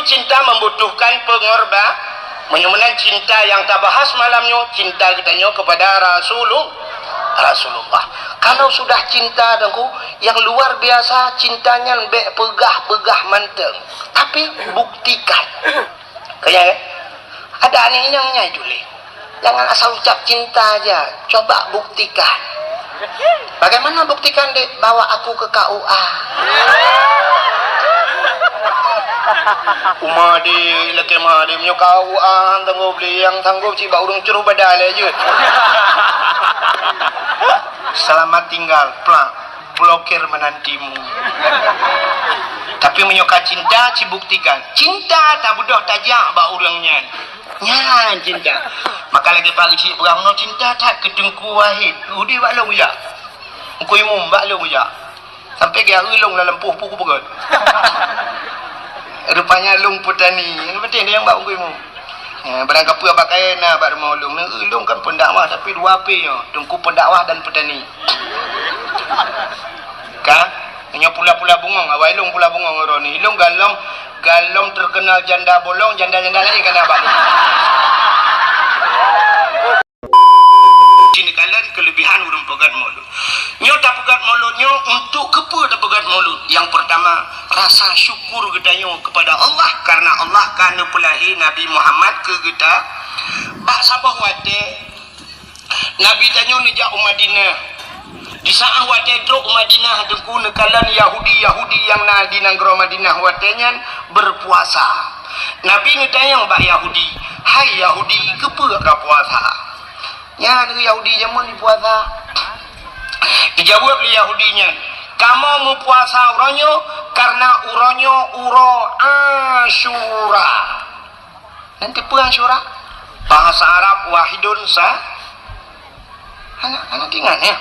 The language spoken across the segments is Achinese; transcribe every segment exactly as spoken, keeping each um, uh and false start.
Cinta membutuhkan pengorban. Meunyoe meunan cinta nyang tabahas malam nyoe, cinta geutanyoe kepada Rasulul-, Rasulullah. Kalau sudah cinta, Teungku, yang luar biasa cinta nyan bèk peugah-peugah mantong. Tapi buktikan. Kaya, ada aneuk inong nyai tuléh. Jangan asal ucap cinta aja, coba buktikan. Bagaimana buktikan, Dek? Bawa aku ke K U A. Uma, Dek, lakèe ma, Dek, meunyoe K U A, sanggob lé, nyang sanggob cit bak ureueng cruh badan lé jeuet. Selamat tinggal, plak. Blokir menantimu. Tapi meunyoe ka cinta, cibuktikan. Cinta tabeudôh tajak bak ureueng nyan. Nyan cinta. Maka lagèe Pak Geuchik peugah, "Meunoe cinta that keu Teungku Wahid." Udi bak lôn jak. Teungku Imum bak lôn jak. Sampai geuya lôn lam lampôh pu kupeugöt. Rupanya lôn peutani. Nyang penting nyang bak Teungku Imum. Ya, barang kapeue bak kayèe na bak rumoh lôn. Neu lôn kan pendakwah tapi dua P nyoe. Teungku pendakwah dan petani. Ka? Nyoe pula-pula bungong, awai lôn pula bungong droeneuh. Lôn galom, galom terkenal janda bolong, janda-janda laén ka na bak lôn. Sini kalian kelebihan ureueng peugöt mulod. Nyoe tapeugöt mulod nyoe untuk keupeue tapeugöt mulod? Yang pertama, rasa syukur geutanyoe kepada Allah karena Allah ka neupeulahé Nabi Muhammad keu geuta. Bak saboh watèe Nabi tanyoe neujak u Madinah. Di saat watèe trok u Madinah, Teungku, neukalon Yahudi-Yahudi nyang na di nanggroe Madinah watèe nyan berpuasa. Nabi neutanyong bak Yahudi, "Hai Yahudi, keupeue ka puasa?" Nyan Yahudi jameun puasa. Dijaweueb lé Yahudi nyan, "Kamoe meupuasa uroe nyoe karena uroe nyoe uroe Asyura." Nyan keupeue Asyura? Bahasa Arab wahidun sa-, hana, hana teuingat, ya?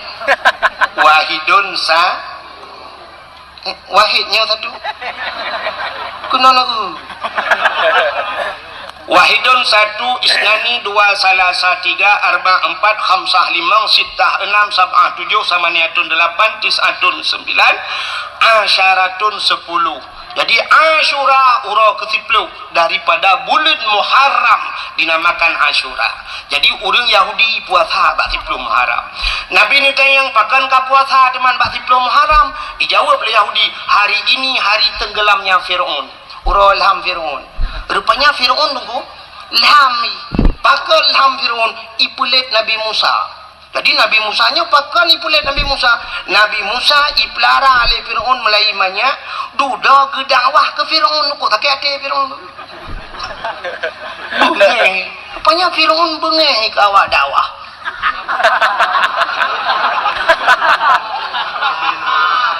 Wahidun sa-, eh, wahid nyoe satu. Keunoe na, eh. Wahidun satu, isnani dua, salasa tiga, arba empat, khamsah limong, sittah enam, sab'ah tujuh, samaniatun delapan, tis'atun sembilan, asyaratun sepuluh. Jadi, Asyura uroe keusiploh daripada buleuen Muharram dinamakan Asyura. Jadi, ureueng Yahudi puasa bak siploh Muharram. Nabi neutanyong, "Pakon ka puasa teuma bak siploh Muharram?" Dijaweueb lé Yahudi, "Hari ini hari tenggelamnya Fir'aun." Uroe lham Fir'aun. Rupanya Fir'aun, Teungku, lham. Pakon lham Fir'aun? Ipeulet Nabi Musa. Jadi, Nabi Musa nyoe pakon ipeulet Nabi Musa? Nabi Musa ipeulara lé Fir'aun meulai manyak, dudoe geudakwah keu Fir'aun. Kok sakét até Fir'aun? Beungéh. Rupanya Fir'aun beungéh keu awak dakwah.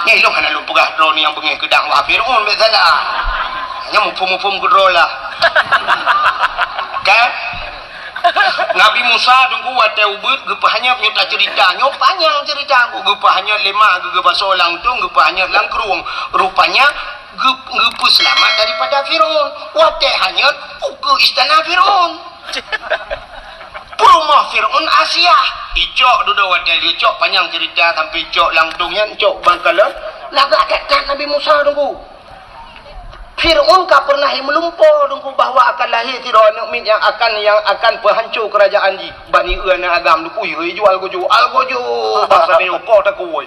Nyan ilôn hana lôn peugah droeneuh nyang beungéh keu dakwah Fir'aun, bèk salah. Nyan muphom-muphom keudroe lah. Kan? Nabi Musa, Teungku, watèe ubit geupeuhanyot, nyoe taceurita. Nyoe panyang ceurita, geupeuhanyot lé ma geuh, geubasoe lam tueng, geupeuhanyot lam krueng. Rupanya geu-, geupeuseulamat daripada Fir'aun. Watèe hanyot, ukeue istana Fir'aun. Peurumoh Fir'aun Asiah. Icok dudoe watèe lheueh cok, panyang ceurita sampai cok lam tueng nyan, cok bangkalon. Lagak that-that Nabi Musa, Teungku. Fir'aun ka pernah meulumpoe, Teungku, bahwa akan lahé sidroe aneuk miet nyang akan, nyang akan peuhanco keurajeuen jih. Bani eu aneuk agam, Teungku, yue jual gojo, al gojo, basa nyoe koh takue.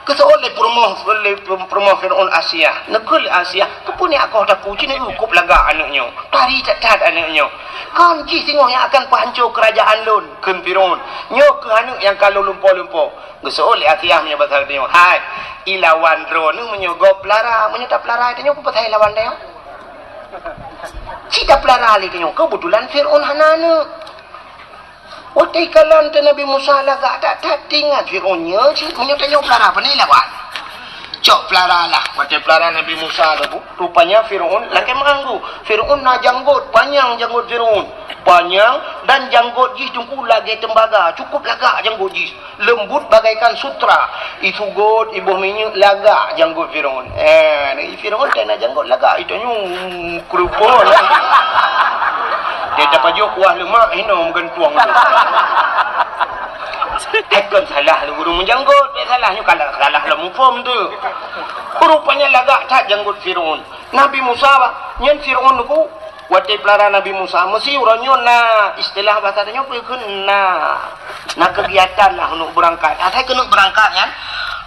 Geuseuôt lé peurumoh, lé peurumoh Fir'aun Asiah. Neukheun lé Asiah, "Keupeue nyak koh takue, ci nyoe kôb lagak aneuk nyoe. Tari that-that aneuk nyoe. Kon jih singoh nyang akan peuhanco keurajeuen lôn," kheun Fir'aun. "Nyoe kheueh aneuk nyang ka lôn lumpoe-lumpoe." Geuseuôt lé Asiah meunyoe basa geutanyoe, "Hai, ilawan droeneuh meunyoe gob peulara, meunyoe tapeulara tanyoe, peue pasai ilawan tanyoe?" Ci tapeulara lé tanyoe, keubeutulan Fir'aun hana aneuk. Watèe ikalon teuh Nabi Musa lagak that-that, teuingat Fir'aun nyoe cit, meunyoe tanyoe peulara, pane ilawan? Cok peulara lah. Watèe peulara Nabi Musa laju, rupanya Fir'aun lakèe meuanggu. Fir'aun na janggot, panyang janggot Fir'aun. Panyang dan janggot jih, Teungku, lagèe teumbaga, cukup lagak janggot jih. Leumbut bagaikan sutra, isugot, iboh minyeuk, lagak janggot Fir'aun. Eh, Fir'aun teuh na janggot lagak, itu nyu keurupon. Dia tapajoh kuah lemak, hino meugantueng tu. Hai kon salah lé ureuëng meujanggot, bèk salah nyoe, kalau salah lom muphom tu. Rupanya lagak that janggot Firaun. Nabi Musa, bah, nyan Firaun tu, watèe peulara Nabi Musa, meusi uroe nyoe na istilah bahasa tanyoe peue kheun na, na kegiatan lah untuk berangkat. Asai keuneuk berangkat nyan,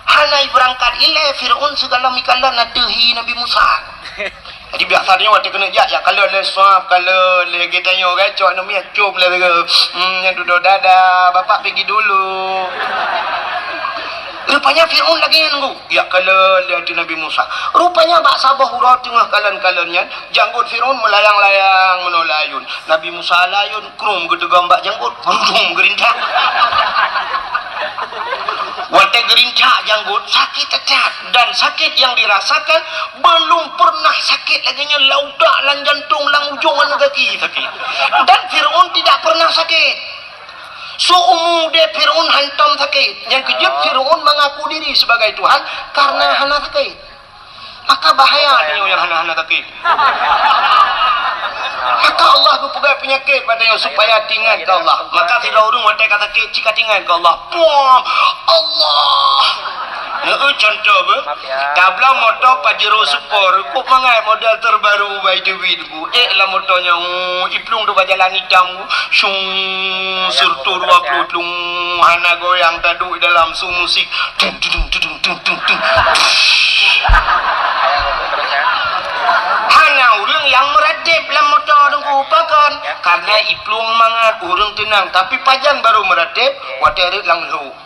hana berangkat ilèe Firaun segala mikalan na teuhi Nabi Musa. Jadi biasa nyoe watèe keuneuk jak, jak kalon lé suap, kalon lé geutanyoe kan, cok aneuk miet cop lé lé. Hmm, nyan dudoe dada, bapak pigi dulu. Rupanya Firaun lagèe nyan nunggu. Jak kalon lé ateueh Nabi Musa. Rupanya bak saboh uroe teungoh kalon-kalon nyan, janggot Firaun meulayang-layang meunoe layun. Nabi Musa layun, krum geuteugom bak janggot, berujung geurintak. Watèe geurintak janggot, sakit that, dan sakit yang dirasakan belum pernah sakit lagèe nyan lam utak, lam jantong, lam ujong aneuk gaki sakit. Dan Firaun tidak pernah sakit. Seumu udép Firaun hantom sakit. Nyang keujeuet Firaun mengaku diri sebagai Tuhan karena hana sakit. Maka bahaya tanyoe nyang hana-hana sakit. Maka Allah geupeugah peunyakét bak tanyoe supaya tingat keu Allah. Maka sidroe ureuëng watèe ka sakét, cit ka tingat keu Allah. Puang! Allah! Neu contoh beuh. Tablang moto Pajero Sport, kok mangat model terbaru bai duit bu. Eh, lam moto nyan, oh, iplueng tu bak jalan itam bu. Syung, sirtu dua puluh tlung, hana goyang, taduek dalam su musik. Tung, tung, tung. Hana ureuëng nyang meuratéb lam moto teungku pakon, karena iplueng mangat ureuëng teunang, tapi pajan baru meuratéb, watèe rhët lam lhok.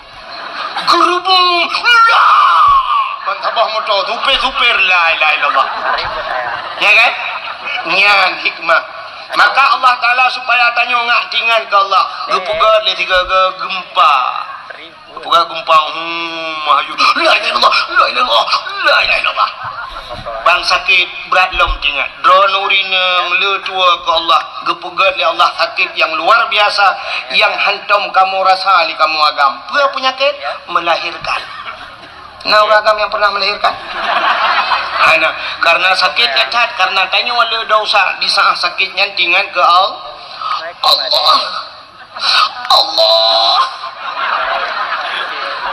Geurubung, lah! Ban saboh moto, supir-supir, la ilaha illallah. Ya kan? Nyan hikmah. Maka Allah Taala supaya tanyoe ngak tingat keu Allah, geupeugöt lé tiga-tiga gempa. Peugah gempa, hmm, maju. La ilaha illallah, la ilaha illallah, la ilaha illallah. Ban sakét brat lom tingat. Droeneuh ureuëng le tuwo keu Allah, geupeugöt lé Allah sakét nyang luar biasa, nyang hantom kamoe rasa lé kamoe agam. Peue peunyakét? Melahirkan. Na ureuëng agam nyang pernah melahirkan? Hana. Karena sakét nyan that, karena tanyoe le desya, di saat sakét nyan tingat keu Al-, Allah. Allah.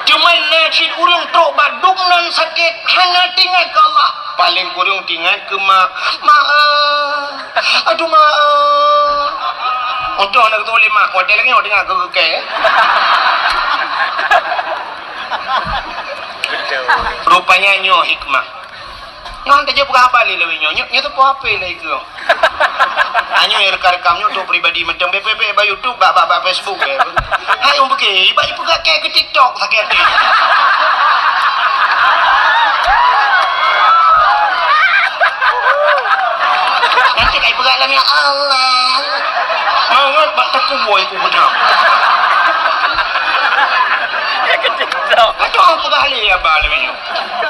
Cuman na cit ureuëng trok bak dum nan sakét, hana tingat keu Allah. Paléng kureueng tingat keu mak. Mak, eh. Aduh, mak, eh. Untung hana geutuléh mak, watèe lagèe nyoe teuka geukeu. Rupanya nyoe hikmah. Ngon tajak peugah haba lé lawét nyoe, nyoe, nyoe teupeu H P lé keu. Nyoe rekam-rekam nyoe untuk pribadi mantong, bèk, bèk, bèk bak YouTube, bak, bak, bak Facebook, bèk. Hai, ureuëng pike, bak ipeugah keu TikTok sakét hati. Nanti kai peugah lam, ya Allah. Mangat bak takue ku beudram. Ya ke TikTok. Aduh, peugah lé haba lawét nyoe.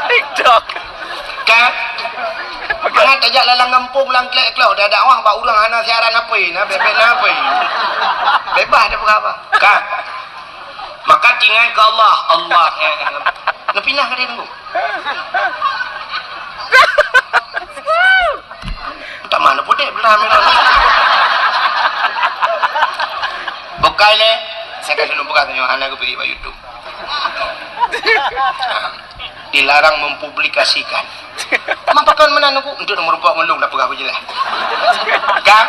TikTok. Ka? Mangat tajak lam gampông, lam klek-klok, dah dakwah bak ureuëng hana siaran H P, na bèk-bèk na H P. Bebas tapeugah haba. Ka? Maka tingat keu Allah, Allah. Neupinah ka dia tunggu. Tamah neupudek belah. Bukai lé, saya kasih lôn peugah tanyoe hana geupeuék bak YouTube. Dilarang mempublikasikan. Mapakon meunan aku untuk meurumpok ngon lôn dah peugah beujeulaih. Ka?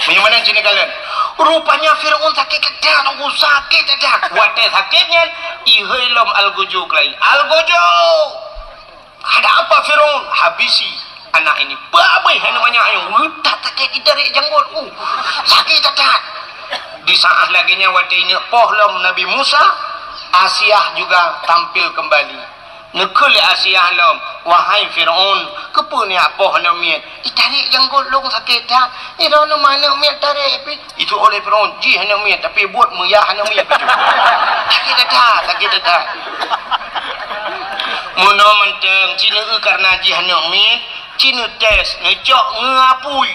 Meunyoe meunan cit neukalon. Rupanya Firaun sakét that, aku sakét that. Watèe sakét nyan, ihôi lom algojo keulai. Algojo! Ada apa Firaun? Habisi anak ini. Babeh aneuk manyak nyoe. Utak sakét jitarek janggot. Uh, sakét that. Di saat lagèe nyan watèe ineuk poh lom Nabi Musa, Asiah juga tampil kembali. Neukheun lé Asiah lom, "Wahai Firaun, keupeue neupoh aneuk miet? Itarek janggot lôn sakét that. Nyoe droeneuh ma aneuk miet tarek pih." Itu oleh Firaun, jih aneuk miet, tapi buet meuyah aneuk miet itu. Sakét that, sakét that. Meunoe mantong, ci neueu karena jih aneuk miet, ci neutes, neucok ngeu apui.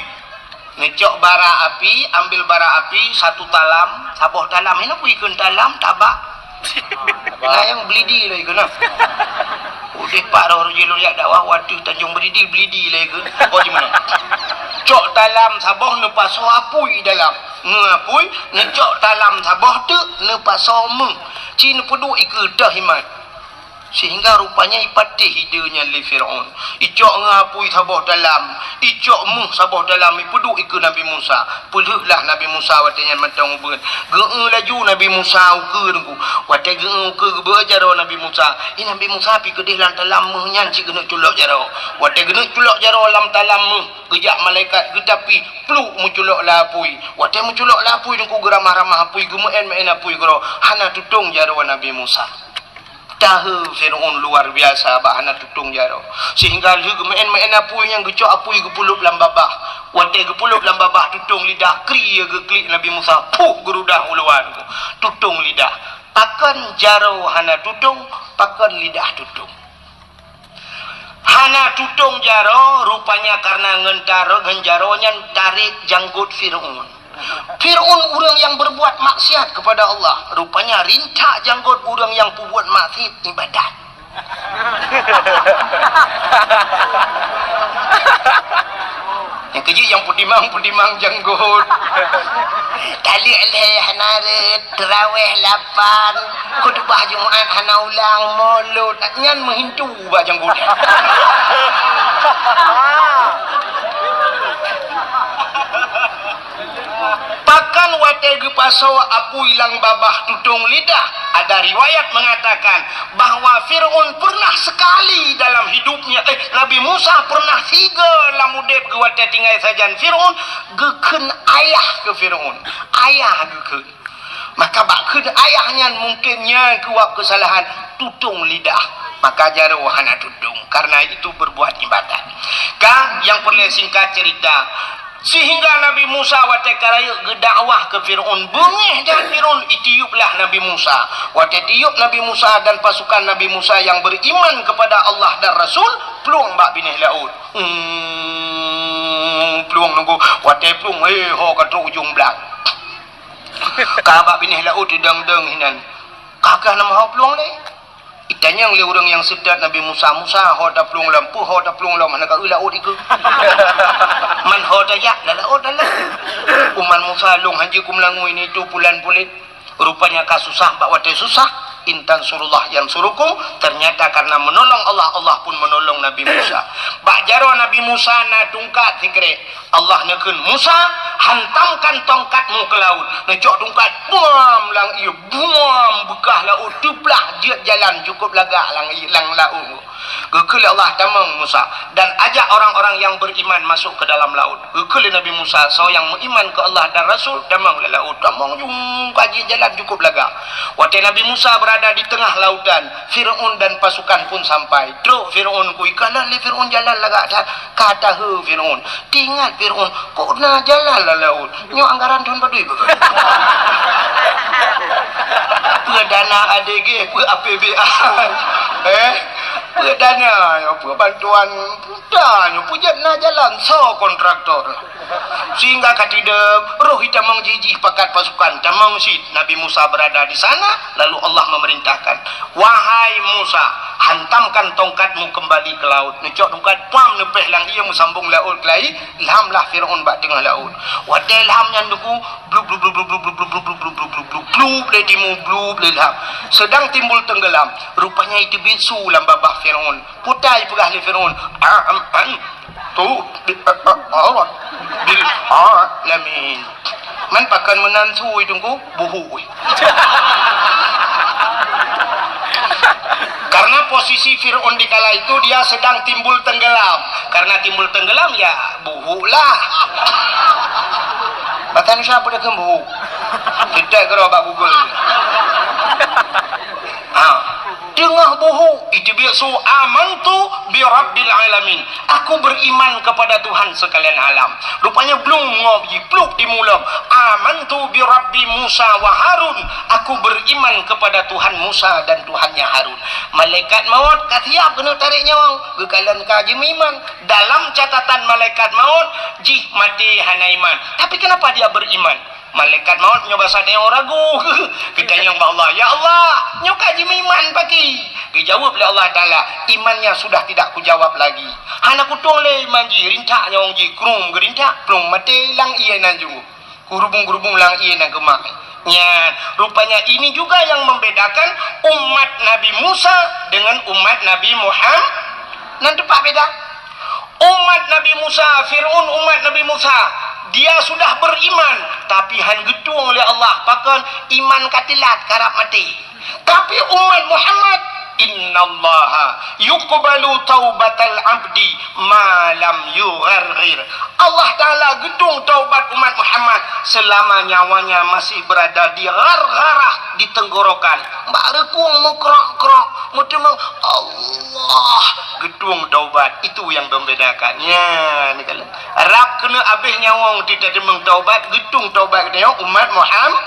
Neucok bara api, ambil bara api satu talam, saboh talam. Hana peue ikheun talam, tabak. Nah, nyang belidi lé ikheun nah. Udeh pat roh jih lôn jak dakwah, watèe Tanjong Belidi, belidi lé ikheun. Oh, di mana? Cok talam saboh, neupasoe apui dalam. Ngeu apui, neucok talam saboh teuk, neupasoe meuh. Ci neupeuduek ikeue teuh imat. Sehingga rupanya ipatéh ide nyan lé Firaun. Icok ngon apui saboh talam, icok méuh saboh talam, ipeuduek ikeue Nabi Musa. Peulheueh lah Nabi Musa watée nyan mantong ubeut. Geu-eu laju Nabi Musa ukeue teungku. Watée geu-eu ukeue geubeuet jaroe Nabi Musa. Ih, Nabi Musa pi keudeh lam talam méuh nyan cit geuneuk culok jaroe. Watée geuneuk culok jaroe lam talam méuh, geujak malaikat geutapi, pluk meuculok lam apui. Watée meuculok lam apui teungku geuramah-ramah apui, geumeuén-meuén apui keudroe, hana tutong jaroe Nabi Musa. Tahe Firaun luar biasa bak hana tutong jaroe. Sehingga lheueh geumeuén-meuén apui nyan geucok apui geupeulop lam babah. Watée geupeulop lam babah tutong lidah kri geuklik Nabi Musa, puh geurudah u luwa teungku. Tutong lidah. Pakon jaroe hana tutong, pakon lidah tutong. Hana tutong jaroe, rupanya karena ngon taro-, ngon jaroe nyan tarek janggot Firaun. Firaun ureuëng nyang berbuat maksiat kepada Allah, rupanya rintak janggot ureuëng nyang peubuet maksiat ibadat. Nyang keujeuet nyang peutimang-peutimang janggot. Taleuek lhée hana rhët, teurawéh lapan, khutubah Jumat hana ulang, molot, nyan meuhintu bak janggot. Pakon watée geupasoe apui lam babah tutong lidah, ada riwayat mengatakan bahwa Firaun pernah sekali dalam hidupnya, eh, Nabi Musa pernah sigoe lam udeb geuh watée tinggai sajan Firaun, geukheun ayah keu Firaun. Ayah geukheun. Maka bak kheun ayah nyan mungken nyan keuwab keusalahan tutong lidah. Maka jaroe hana tutong, karena itu berbuat ibadat. Ka, nyang peureulée singkat cerita, sehingga Nabi Musa watée ka rayeuk geudakwah keu Firaun, beungéh that Firaun, itiuplah Nabi Musa. Watée tiup Nabi Musa dan pasukan Nabi Musa yang beriman kepada Allah dan Rasul, plueng bak binéh laôt. Hmm, plueng teungku, watée plueng, eh, ho ka trok ujong blang. Ka bak binéh laôt teudong-dong hinan. Ka keuh na meuho plueng lé. Itanyong lé ureuëng nyang seutôt Nabi Musa, "Musa, ho taplueng lom, peue ho taplueng lom, hana ka eu laôt ikeue?" "Man ho tajak, lam laôt lam." "Umat Musa lôn hanjeuet kumeulangui nyan itu pulan pulet. Rupanya ka susah, bak watée susah, in tansurullah yansurukum, ternyata karena menolong Allah, Allah pun menolong Nabi Musa." Bak jaroe Nabi Musa na tungkat sikrek. Allah neukheun, "Musa, hantamkan tongkatmu ke laut." Neucok tungkat, buam, lam ié, buam, beukah laôt teublah, jeuet jalan cukôp lagak lam ié, lam laôt. Geukheun lé Allah, "Tamong, Musa, dan ajak orang-orang yang beriman masuk ke dalam laut." Geukheun lé Nabi Musa, "Soe nyang meuiman keu Allah dan Rasul, tamong lam laôt." Tamong, jung ka jeuet jalan cukôp lagak. Watée Nabi Musa berada di tengah lautan, Firaun dan pasukan pun sampai. Trok Firaun, ku ikalon lé Firaun jalan lagak that. Ka tahe Firaun. Teuingat Firaun, "Kok na jalan lam laôt? Nyoe anggaran thôn padum beuh?" Peue dana A D G, peue A P B A. Eh? Peue dana nyoe, peue bantuan, peue dana nyoe, peue jeuet na jalan, soe kontraktor? Sehingga ka teudong, roh itamong jih-jih pakat pasukan, tamong cit. Nabi Musa berada di sana, lalu Allah memerintahkan, "Wahai Musa, hantamkan tongkatmu kembali ke laut." Neucok tungkat, pam, neupéh lam ié, meusambong laôt keulai, lhamlah Firaun bak teungoh laôt. Watée lham nyan teungku, blub, blub, blub, lé timu, blub, lé lham. Sedang timbul tenggelam. Rupanya iteubiet su lam babah Firaun. Peue ta ipeugah lé Firaun, "Amantu bi, a, a, a, rabbil alamin." Man pakon meunan su teungku, buhu. Karena posisi Firaun di kala itu dia sedang timbul tenggelam. Karena timbul tenggelam, ya, buhu lah. Bahasa Indonesia apa dia buhu? Kita kira bak Google. Ha. Teungoh buhu, iteubiet su, "Amantu bi rabbil alamin." Aku beriman kepada Tuhan sekalian alam. Rupanya blung ngob jipluk timu lom. "Amantu bi rabbi Musa wa Harun." Aku beriman kepada Tuhan Musa dan Tuhannya Harun. Malaikat maut ka siap keuneuk tarek nyawöng. Geukalon ka jimeuiman. Dalam catatan malaikat maut, jih maté hana iman. Tapi kenapa dia beriman? Malaikat maut nyoe basa tanyoe ragu. Geutanyong bak Allah, "Ya Allah, nyoe ka jimeuiman paki?" Geujaweueb lé Allah Taala, "Imannya sudah tidak kujawab lagi." Hana kutueng lé iman jih, rintak nyawöng jih, krum geurintak, plueng maté lam ié nan ju. Geurubung-geurubung lam ié nan geumak. Nyan, rupanya ini juga yang membedakan umat Nabi Musa dengan umat Nabi Muhammad. Nan teupah beda. Umat Nabi Musa, Firaun umat Nabi Musa, dia sudah beriman, tapi han geutueng lé Allah, pakon iman ka teulat, karab maté. Tapi umat Muhammad, "Innallaha yuqbalu taubatal abdi ma lam yugharghir." Allah Taala geutueng taubat umat Muhammad selama nyawanya masih berada di ghargharah, di tenggorokan. Bak reukung meukrok-krok, meuteumong, Allah geutueng taubat. Itu yang membedakan. Nyan, kalau rab keuneuk abéh nyawöng teuteumong taubat, geutueng taubat geutanyoe umat Muhammad.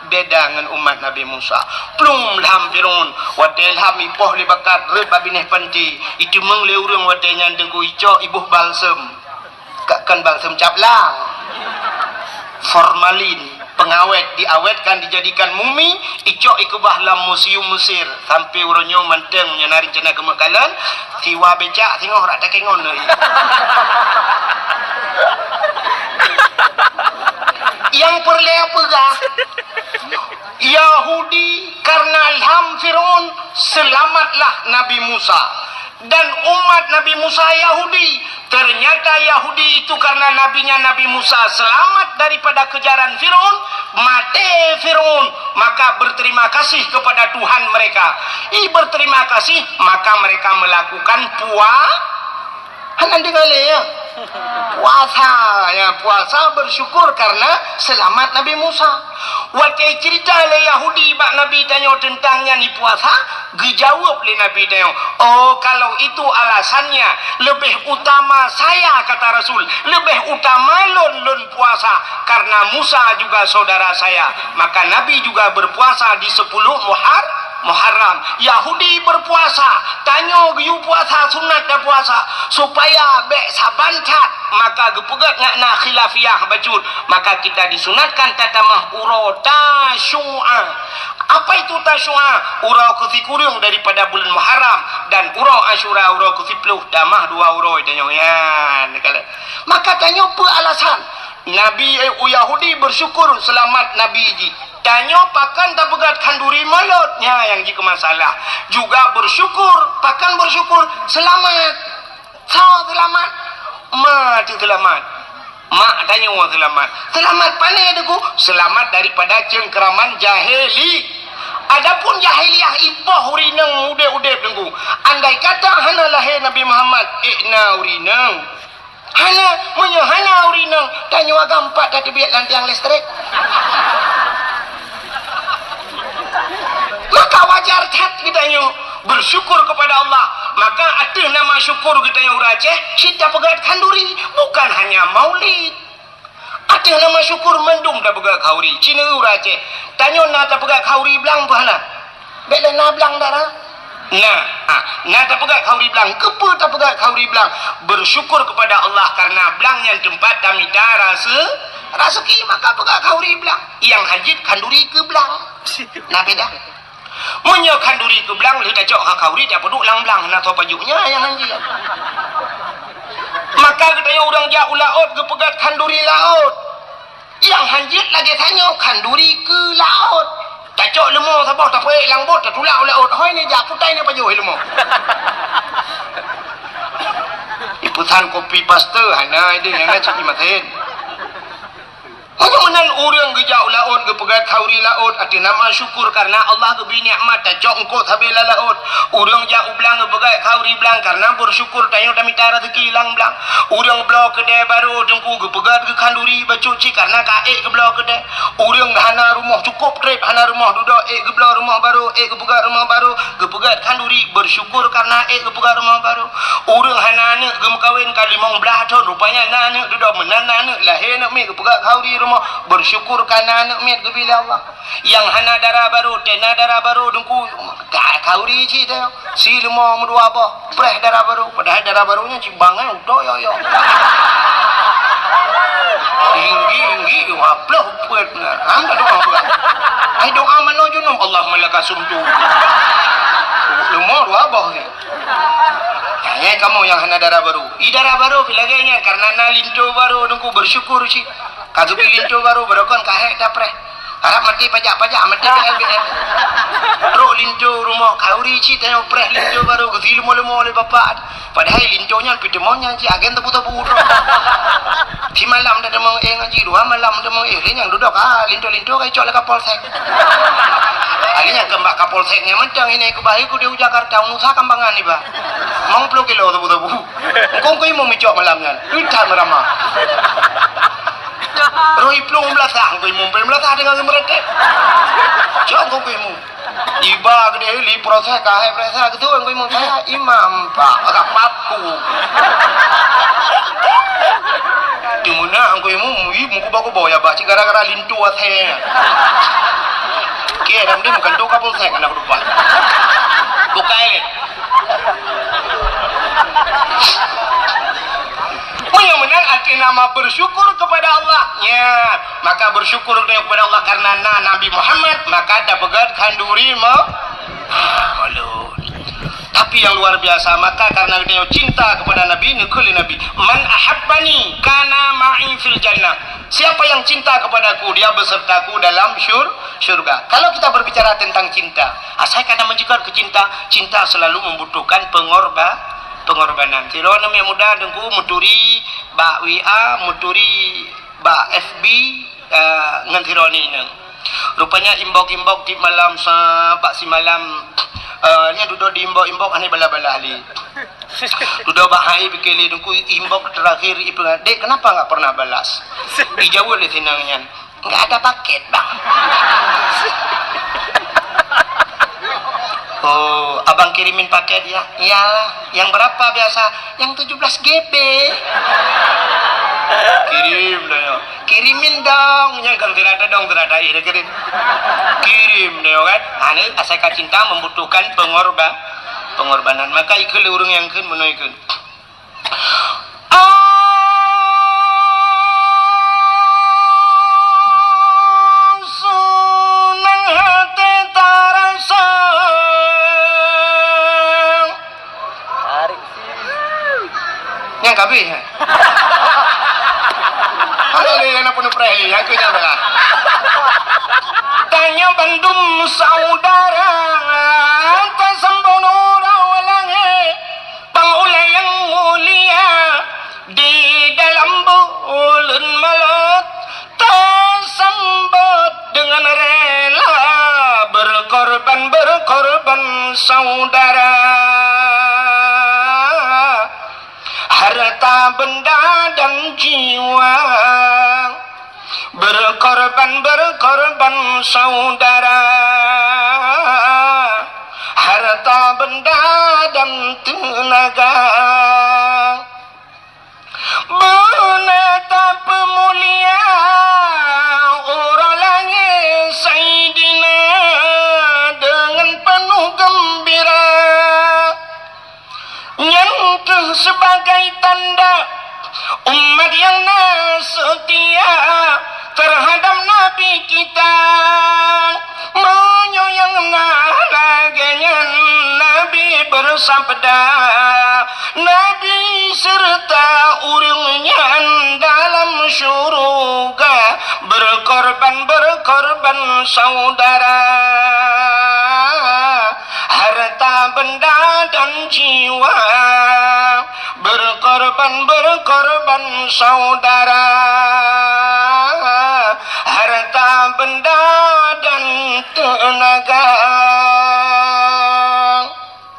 Beda ngon umat Nabi Musa. Plueng lham Firaun. Watée lham ipoh lé bakat rot bak binéh panti. Iteumeung lé ureuëng watée nyan teungku icok iboh balsem. Ka kon balsem cap lang. Formalin, pengawet, diawetkan, dijadikan mumi, icok ikeubah lam museum Mesir. Sampai uroe nyoe mantong nyan na rencana keumeukalan, siwa becak singoh rak takengon lé. Yang peureulée peugah, Yahudi karena lham Firaun, selamatlah Nabi Musa. Dan umat Nabi Musa Yahudi. Ternyata Yahudi itu karena nabinya Nabi Musa selamat daripada kejaran Firaun, maté Firaun, maka berterima kasih kepada Tuhan mereka. I berterima kasih, maka mereka melakukan pua-, Hana deungoe lé, ya? Puasa, ya, puasa bersyukur karena selamat Nabi Musa. Watée cerita lé Yahudi bak Nabi tanyoe teuntang nyan ipuasa, geujaweueb lé Nabi tanyoe, "Oh, kalau itu alasannya, lebih utama saya," kata Rasul, "lebih utama lôn, lôn puasa, karena Musa juga saudara saya." Maka Nabi juga berpuasa di sepuluh Muhar-, Muharram. Yahudi berpuasa, tanyoe geuyue puasa sunat dan puasa, supaya bék saban that, maka geupeugét ngon na khilafiyah bacut, maka kita disunatkan tatamah uroe Tasyu'a. Apa itu Tasyu'a? Uroe keusikureueng daripada buleuen Muharram, dan uroe Asyura uroe keusiplôh, tamah dua uroe tanyoe nyan. Maka tanyoe peue alasan? Nabi, eh, Yahudi bersyukur selamat Nabi jih. Tanyoe pakon tapeugét khanduri molot, nyan nyang jikeu masalah. Juga bersyukur, pakon bersyukur selamat. Soe seulamat? Ma teuh seulamat. Mak tanyoe seulamat. Seulamat pane teungku? Seulamat daripada cengkraman jahili. Adapun jahiliyah ipoh ureueng inong udeb-udeb teungku. Andai kata hana lahé Nabi Muhammad, ék na ureueng inong. Hana, meunyoe hana ureueng inong, tanyoe agam pat tateubiet lam tiang listrik. Maka wajar that geutanyoe bersyukur kepada Allah. Maka ateueh nama syukur geutanyoe ureueng Aceh, cit tapeugét khanduri, bukan hanya maulid. Ateueh nama syukur mandum tapeugét khanduri, cit ureueng Aceh. Tanyoe na tapeugét khanduri blang peue hana? Bék lé na blang dara. Nah, ha, na tapeugét khanduri blang. Keupeue tapeugét khanduri blang? Bersyukur kepada Allah karena blang nyan teumpat tamita rase-, raseuki, maka peugét khanduri blang. Nyang hanjeuet khanduri keu blang. Na beda. Meunyoe khanduri keu blang, lheueh tacok khanduri tapeuduek lam blang, na soe pajoh nyan nyang hanjeuet. Maka geutanyoe ureueng jak u laôt geupeugét khanduri laôt. Nyang hanjeuet lagée tanyoe khanduri keu laôt. Tacok leumo saboh tapeuék lam bot tatulak u laôt. Hôi neujak putai neupajoh leumo. Ipeusan kopi paste hana ideh nyang na cit imaten. Meunyoe meunan ureueng geujak u laôt geupeugét khanduri laôt ateueh nama syukur karena Allah geubri nikmat tacok eungkôt sabe lam laôt. Ureueng jak u blang geupeugét khanduri blang karena bersyukur tanyoe tamita raseuki lam blang. Ureueng bloe keudè barô teungku geupeugét geu khanduri bacut cit karena ka ék geubloe keudè. Ureueng hana rumoh cukôp trép hana rumoh dudoe ék geubloe rumoh barô ék geupeugét rumoh barô geupeugét khanduri bersyukur karena ék geupeugét rumoh barô. Ureueng hana aneuk geumeukawen ka limong blaih thon rupanya na aneuk dudoe meunan na aneuk lahé aneuk miet geupeugét khanduri rumoh bersyukur karena aneuk miet geubri lé Allah. Nyang hana dara barô tena dara barô teungku ka khanduri cit teuh. Si leumo meudua boh, preh dara barô, padahai dara barô nyan cit bangai utoe yo-yo. Tinggi-tinggi dua ploh peuet. Ham dak doa peugah. Ai doa manoe junub, Allahumma laka sumtu. Leumo dua boh ni. Nyan kamoe nyang hana dara barô. I dara barô pi lagée nyan karena na linto barô teungku bersyukur cit. Ka geubri linto barô barô kon ka hék tapreh. Harap maté pajak-pajak, maté B L B L. Trok linto rumoh khauri cit tanyoe preh linto barô geusi leumo-leumo lé bapak. Padahai linto nyan peuteumon nyan cit agen tebu-tebu trok. Simalam dah teumong éh ngon jih, dua malam teumong éh. Lé nyang dudoe ka linto-linto ka icok lé Kapolsek. Akhirnya keumbak Kapolsek nyan mantong ini keubah ku di Jakarta, unusa kambangan iba. Mong ploh kilo tebu-tebu. Engkong kui mong micok malam nyan. Udah merama. Roh iplueng beulasah, engkau imum peueng beulasah dengan geumeuretek. Cok engkau imum. Iba geude li proses kahai proses gitu engkau imum saya imam pak agak paku. Dimana engkau imum ih muka baku boya bah cik gara-gara lintu asai. Oke, dan dia bukan doka polsek anak depan. Bukai. Meunyoe meunan arti nama bersyukur kepada Allah. Ya, maka bersyukur kepada Allah karena na Nabi Muhammad, maka dapeugah khanduri ma-, malu. Tapi yang luar biasa, maka karena dia cinta kepada Nabi, neukheun lé Nabi, "Man ahabbani kana ma'i fil jannah." Siapa yang cinta kepadaku, dia besertaku dalam syur-, syurga. Kalau kita berbicara tentang cinta, asai kana meunjeuet keu cinta, cinta selalu membutuhkan pengorba-, pengorbanan. Sidroe aneuk muda teungku meuturi bak W A, meuturi bak F B, eh, ngon sidroe inong. Rupanya inbox-inbox tiep malam sa-, bak simalam, eh, nyan dudoe di inbox-inbox hana balas-balas lé. Dudoe bak hai pike lé teungku inbox terakhir ipeugah, "Dek, kenapa nggak pernah balas?" Ijaweueb lé si inong nyan, "Nggak ada paket, Bang." "Oh, abang kirimin paket ya?" "Iyalah." "Yang berapa biasa?" "Yang tujuh belas G B." "Kirim dah ya." "Kirimin dong." Nyang kan tidak ada dong, tidak ada ih, kirim. Kirim dah ya kan. Nah, ini asai ka cinta membutuhkan pengorba-, pengorbanan. Maka ikut urang yang kan menunjukkan. Senang hati tarasa. Nyang kabeh. Hana lé nyang penuh preh lé, nyang keu nyang tengah. Tanyoe bandum saudara, tasambong uroe langét. Pang ulèe nyang mulia, di dalam buleuen Maulud, tasambot dengan rela, berkorban, berkorban saudara. Harta benda dan jiwa, berkorban, berkorban saudara. Harta benda dan tenaga. Beuna tapeumulia uroe langét Saidina dengan penuh gembira. Nyan keuh sebagai tanda umat nyang na seutia terhadap Nabi kita. Meunyoe nyang na lagèe nyan, Nabi beusabda, Nabi serta ureueng nyan dalam syuruga berkorban, berkorban saudara. Harta benda dan jiwa, berkorban, berkorban saudara. Harta benda dan tenaga.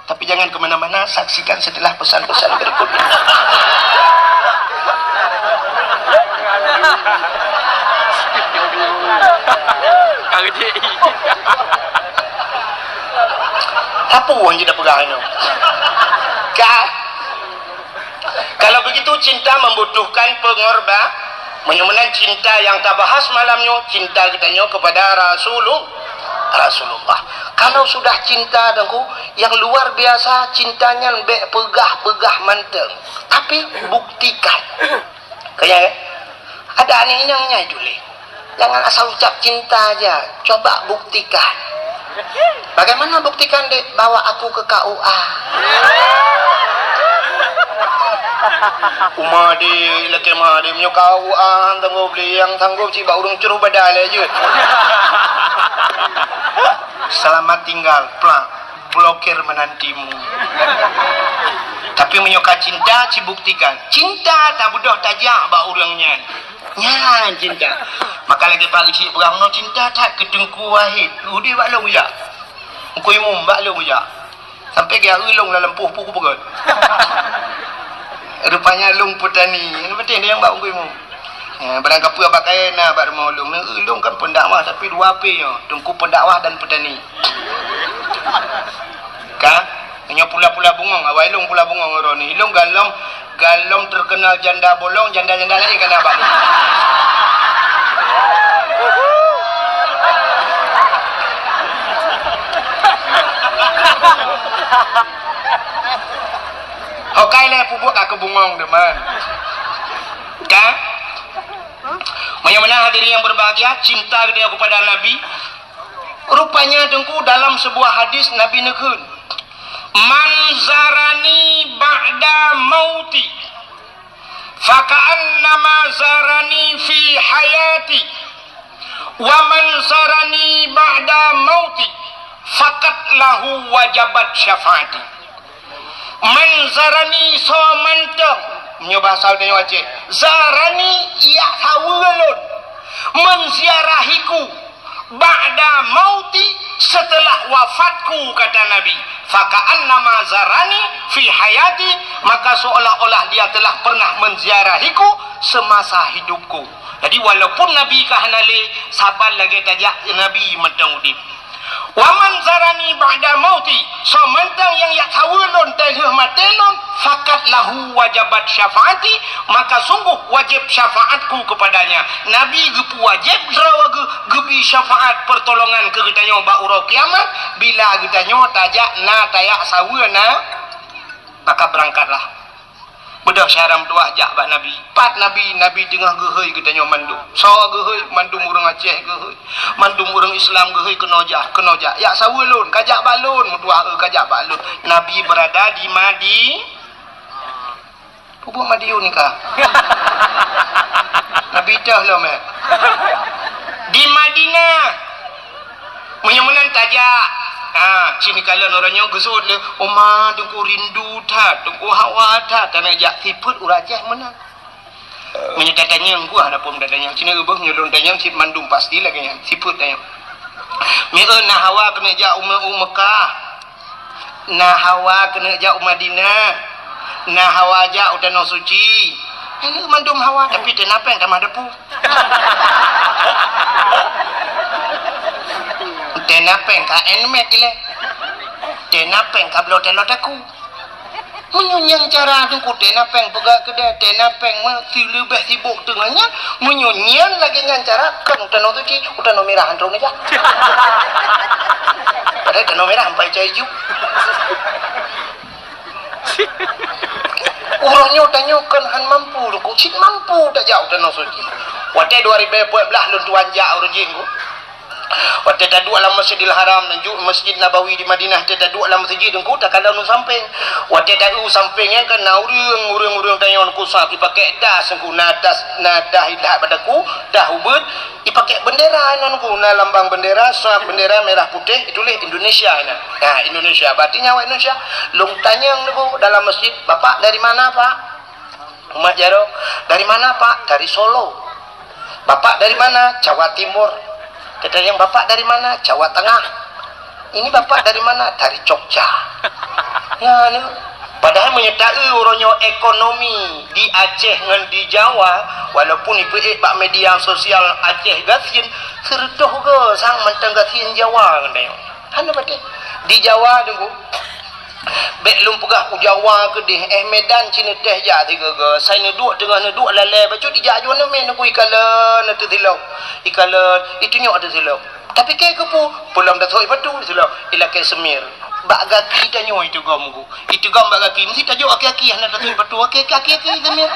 Tapi jangan ke mana-mana, saksikan setelah pesan-pesan berikut ini. Apa orang kita pegang ini? Ka? Kalau begitu, cinta membutuhkan pengorba-, meunyoe meunan cinta nyang tabahas malam nyoe, cinta geutanyoe kepada Rasulu-, Rasulullah. Kalau sudah cinta, Teungku, yang luar biasa cinta nyan bèk peugah-peugah mantong, tapi buktikan. Kaya, ada aneuk inong nyan tuléh. Jangan asal ucap cinta aja, coba buktikan. Bagaimana buktikan, Dek? Bawa aku ke K U A. Uma deh, lakée ma deh, meunyoe ka u an sanggob lé, nyang sanggob cit bak ureuëng cruh badan lé jeuet. Selamat tinggal, plak, blokir menantimu. Tapi meunyoe ka cinta, cibuktikan. Cinta tabeudôh tajak bak ureuëng nyan. Nyan cinta. Maka lagée Pak Geuchik peugah, "Meunoe cinta that keu Teungku Wahid, udeb bak lôn jak. Teungku Imum bak lôn jak." Sampai geujak eu lôn lam lampôh peue kupeugöt. Rupanya lôn peutani. Nyang penting nyang bak Teungku Imum. Ya, barang kapeue bak kayée na bak rumoh lôn. Neu eu lôn kan pendakwah, tapi dua P nyoe. Teungku pendakwah dan petani. Ka? Nyoe pula-pula bungöng, awai lôn pula bungöng droeneuh. Lôn galom, galom terkenal janda bolong, janda-janda laén ka na bak lôn. Hokai lé pubuet ka keu bungöng deungon. Ka? Meunyoe meunan hadirin yang berbahagia, cinta kita kepada Nabi. Rupanya Teungku dalam sebuah hadis Nabi neukheun, "Man zarani ba'da mauti, faka'annama zarani fi hayati, wa man zarani ba'da mauti, faqad lahu wajabat syafaati." Man zarani soe mantong, meunyoe bahasa tanyoe Aceh, zarani yak saweue lôn, menziarahiku, ba'da mauti, setelah wafatku, kata Nabi, faka'annama zarani fi hayati, maka seolah-olah dia telah pernah menziarahiku semasa hidupku. Jadi walaupun Nabi ka hana lé, saban lagée tajak Nabi mantong udeb. Wa man zarani ba'da mauti, soe mantong nyang yak saweue lôn teungoh maté lôn, faqad lahu wajabat syafaati, maka sungguh wajib syafaatku kepadanya. Nabi geupeuwajéb droe geu-, geubri syafaat pertolongan keu geutanyoe bak uroe kiamat, bila geutanyoe tajak na tayak saweue na, maka berangkatlah. Beudôh syedara meutuwah jak bak Nabi. Pat Nabi, Nabi teungoh geuhôi geutanyoe mandum. Soe geuhôi? Mandum ureuëng Aceh geuhôi. Mandum ureuëng Islam geuhôi keunoe jak, keunoe jak. Yak saweue lôn, ka jak bak lôn, meutuwah, eu, ka jak bak lôn. Nabi berada di Madi-, Pubuet Madiun ka. Nabi teuh lom, eh. Di Madinah. Meunyoe meunan tajak. Ha, cit kalon uroe nyoe geuseuôt lé, "Oma, Teungku rindu that, Teungku hawa that." Taneuk jak sifeuet ureuëng Aceh meunan. Meunyoe tatanyong, ku hana phon tatanyong. Cit na geuboh meunyoe lôn tanyong cit mandum pasti lagée nyan. Sifeuet tanyong. Mieu na hawa keuneuk jak u Me-, u Mekah. Na hawa keuneuk jak u Madinah. Na hawa jak u Tanoh Suci. Ini mandum hawa, tapi teuh na péng tamah depu. Teuh na péng ka Nmax ilée. Teuh na péng ka bloe taloe taku. Meunyoe nyan cara Teungku, teuh na péng peugah keudè, teuh na péng meusileubeh sibok teungoh nyan, meunyoe nyan lagée nyan cara, kon u Tanoh Suci, u Tanoh Mirah han troh neujak. Padahai Tanoh Mirah ampai cai ju. Uroe nyoe tanyoe kon han mampu, Teungku, cit mampu tajak u Tanoh Suci. Watée dua ribée peuet blaih lôn tuan jak uroe jih, Teungku. Watée taduek lam Masjidil Haram, neujak Masjid Nabawi di Madinah, watée taduek lam meuseujid, Teungku, takalon u sampéng. Watée taeu u sampéng nyan kan na ureuëng, ureuëng-ureuëng tanyoe, Teungku, sab jipakék das, Teungku, na das, na das ilat bak daku, das ubeuet, jipakék bendera nyan, Teungku, na lambang bendera, sab bendera merah putih, dituléh Indonesia nyan. Nah, Indonesia, berarti nyan awak Indonesia. Lôn tanyong, Teungku, dalam masjid, "Bapak dari mana, Pak?" Umat jaroe, "Dari mana, Pak?" "Dari Solo." "Bapak dari mana?" "Jawa Timur." Tatanyong, "Bapak dari mana?" "Jawa Tengah." "Ini Bapak dari mana?" "Dari Jogja." Nyan, padahai meunyoe taeu uroe nyoe ekonomi di Aceh ngon di Jawa, walaupun ipeuék bak media sosial Aceh gasien, seureutôh goe sang mantong gasien Jawa ngon tanyoe. Hana patéh. Di Jawa, Teungku, bék lôn peugah u Jawa keudeh, eh, Medan cit neuteh jak sigoe-goe. Sai neuduek teungoh neuduek lalé bacut ijak aju aneuk miet, Teungku, ikalon ateueh silop. Ikalon, itunyok ateueh silop. Tapi kée keupeue? Peulom tasok sipatu silop. Ilakée seumir. Bak gaki tanyoe iteugom, Teungku. Iteugom bak gaki. Meusti tajok aki-aki hana tasok sipatu. Aki-aki, aki-aki seumir.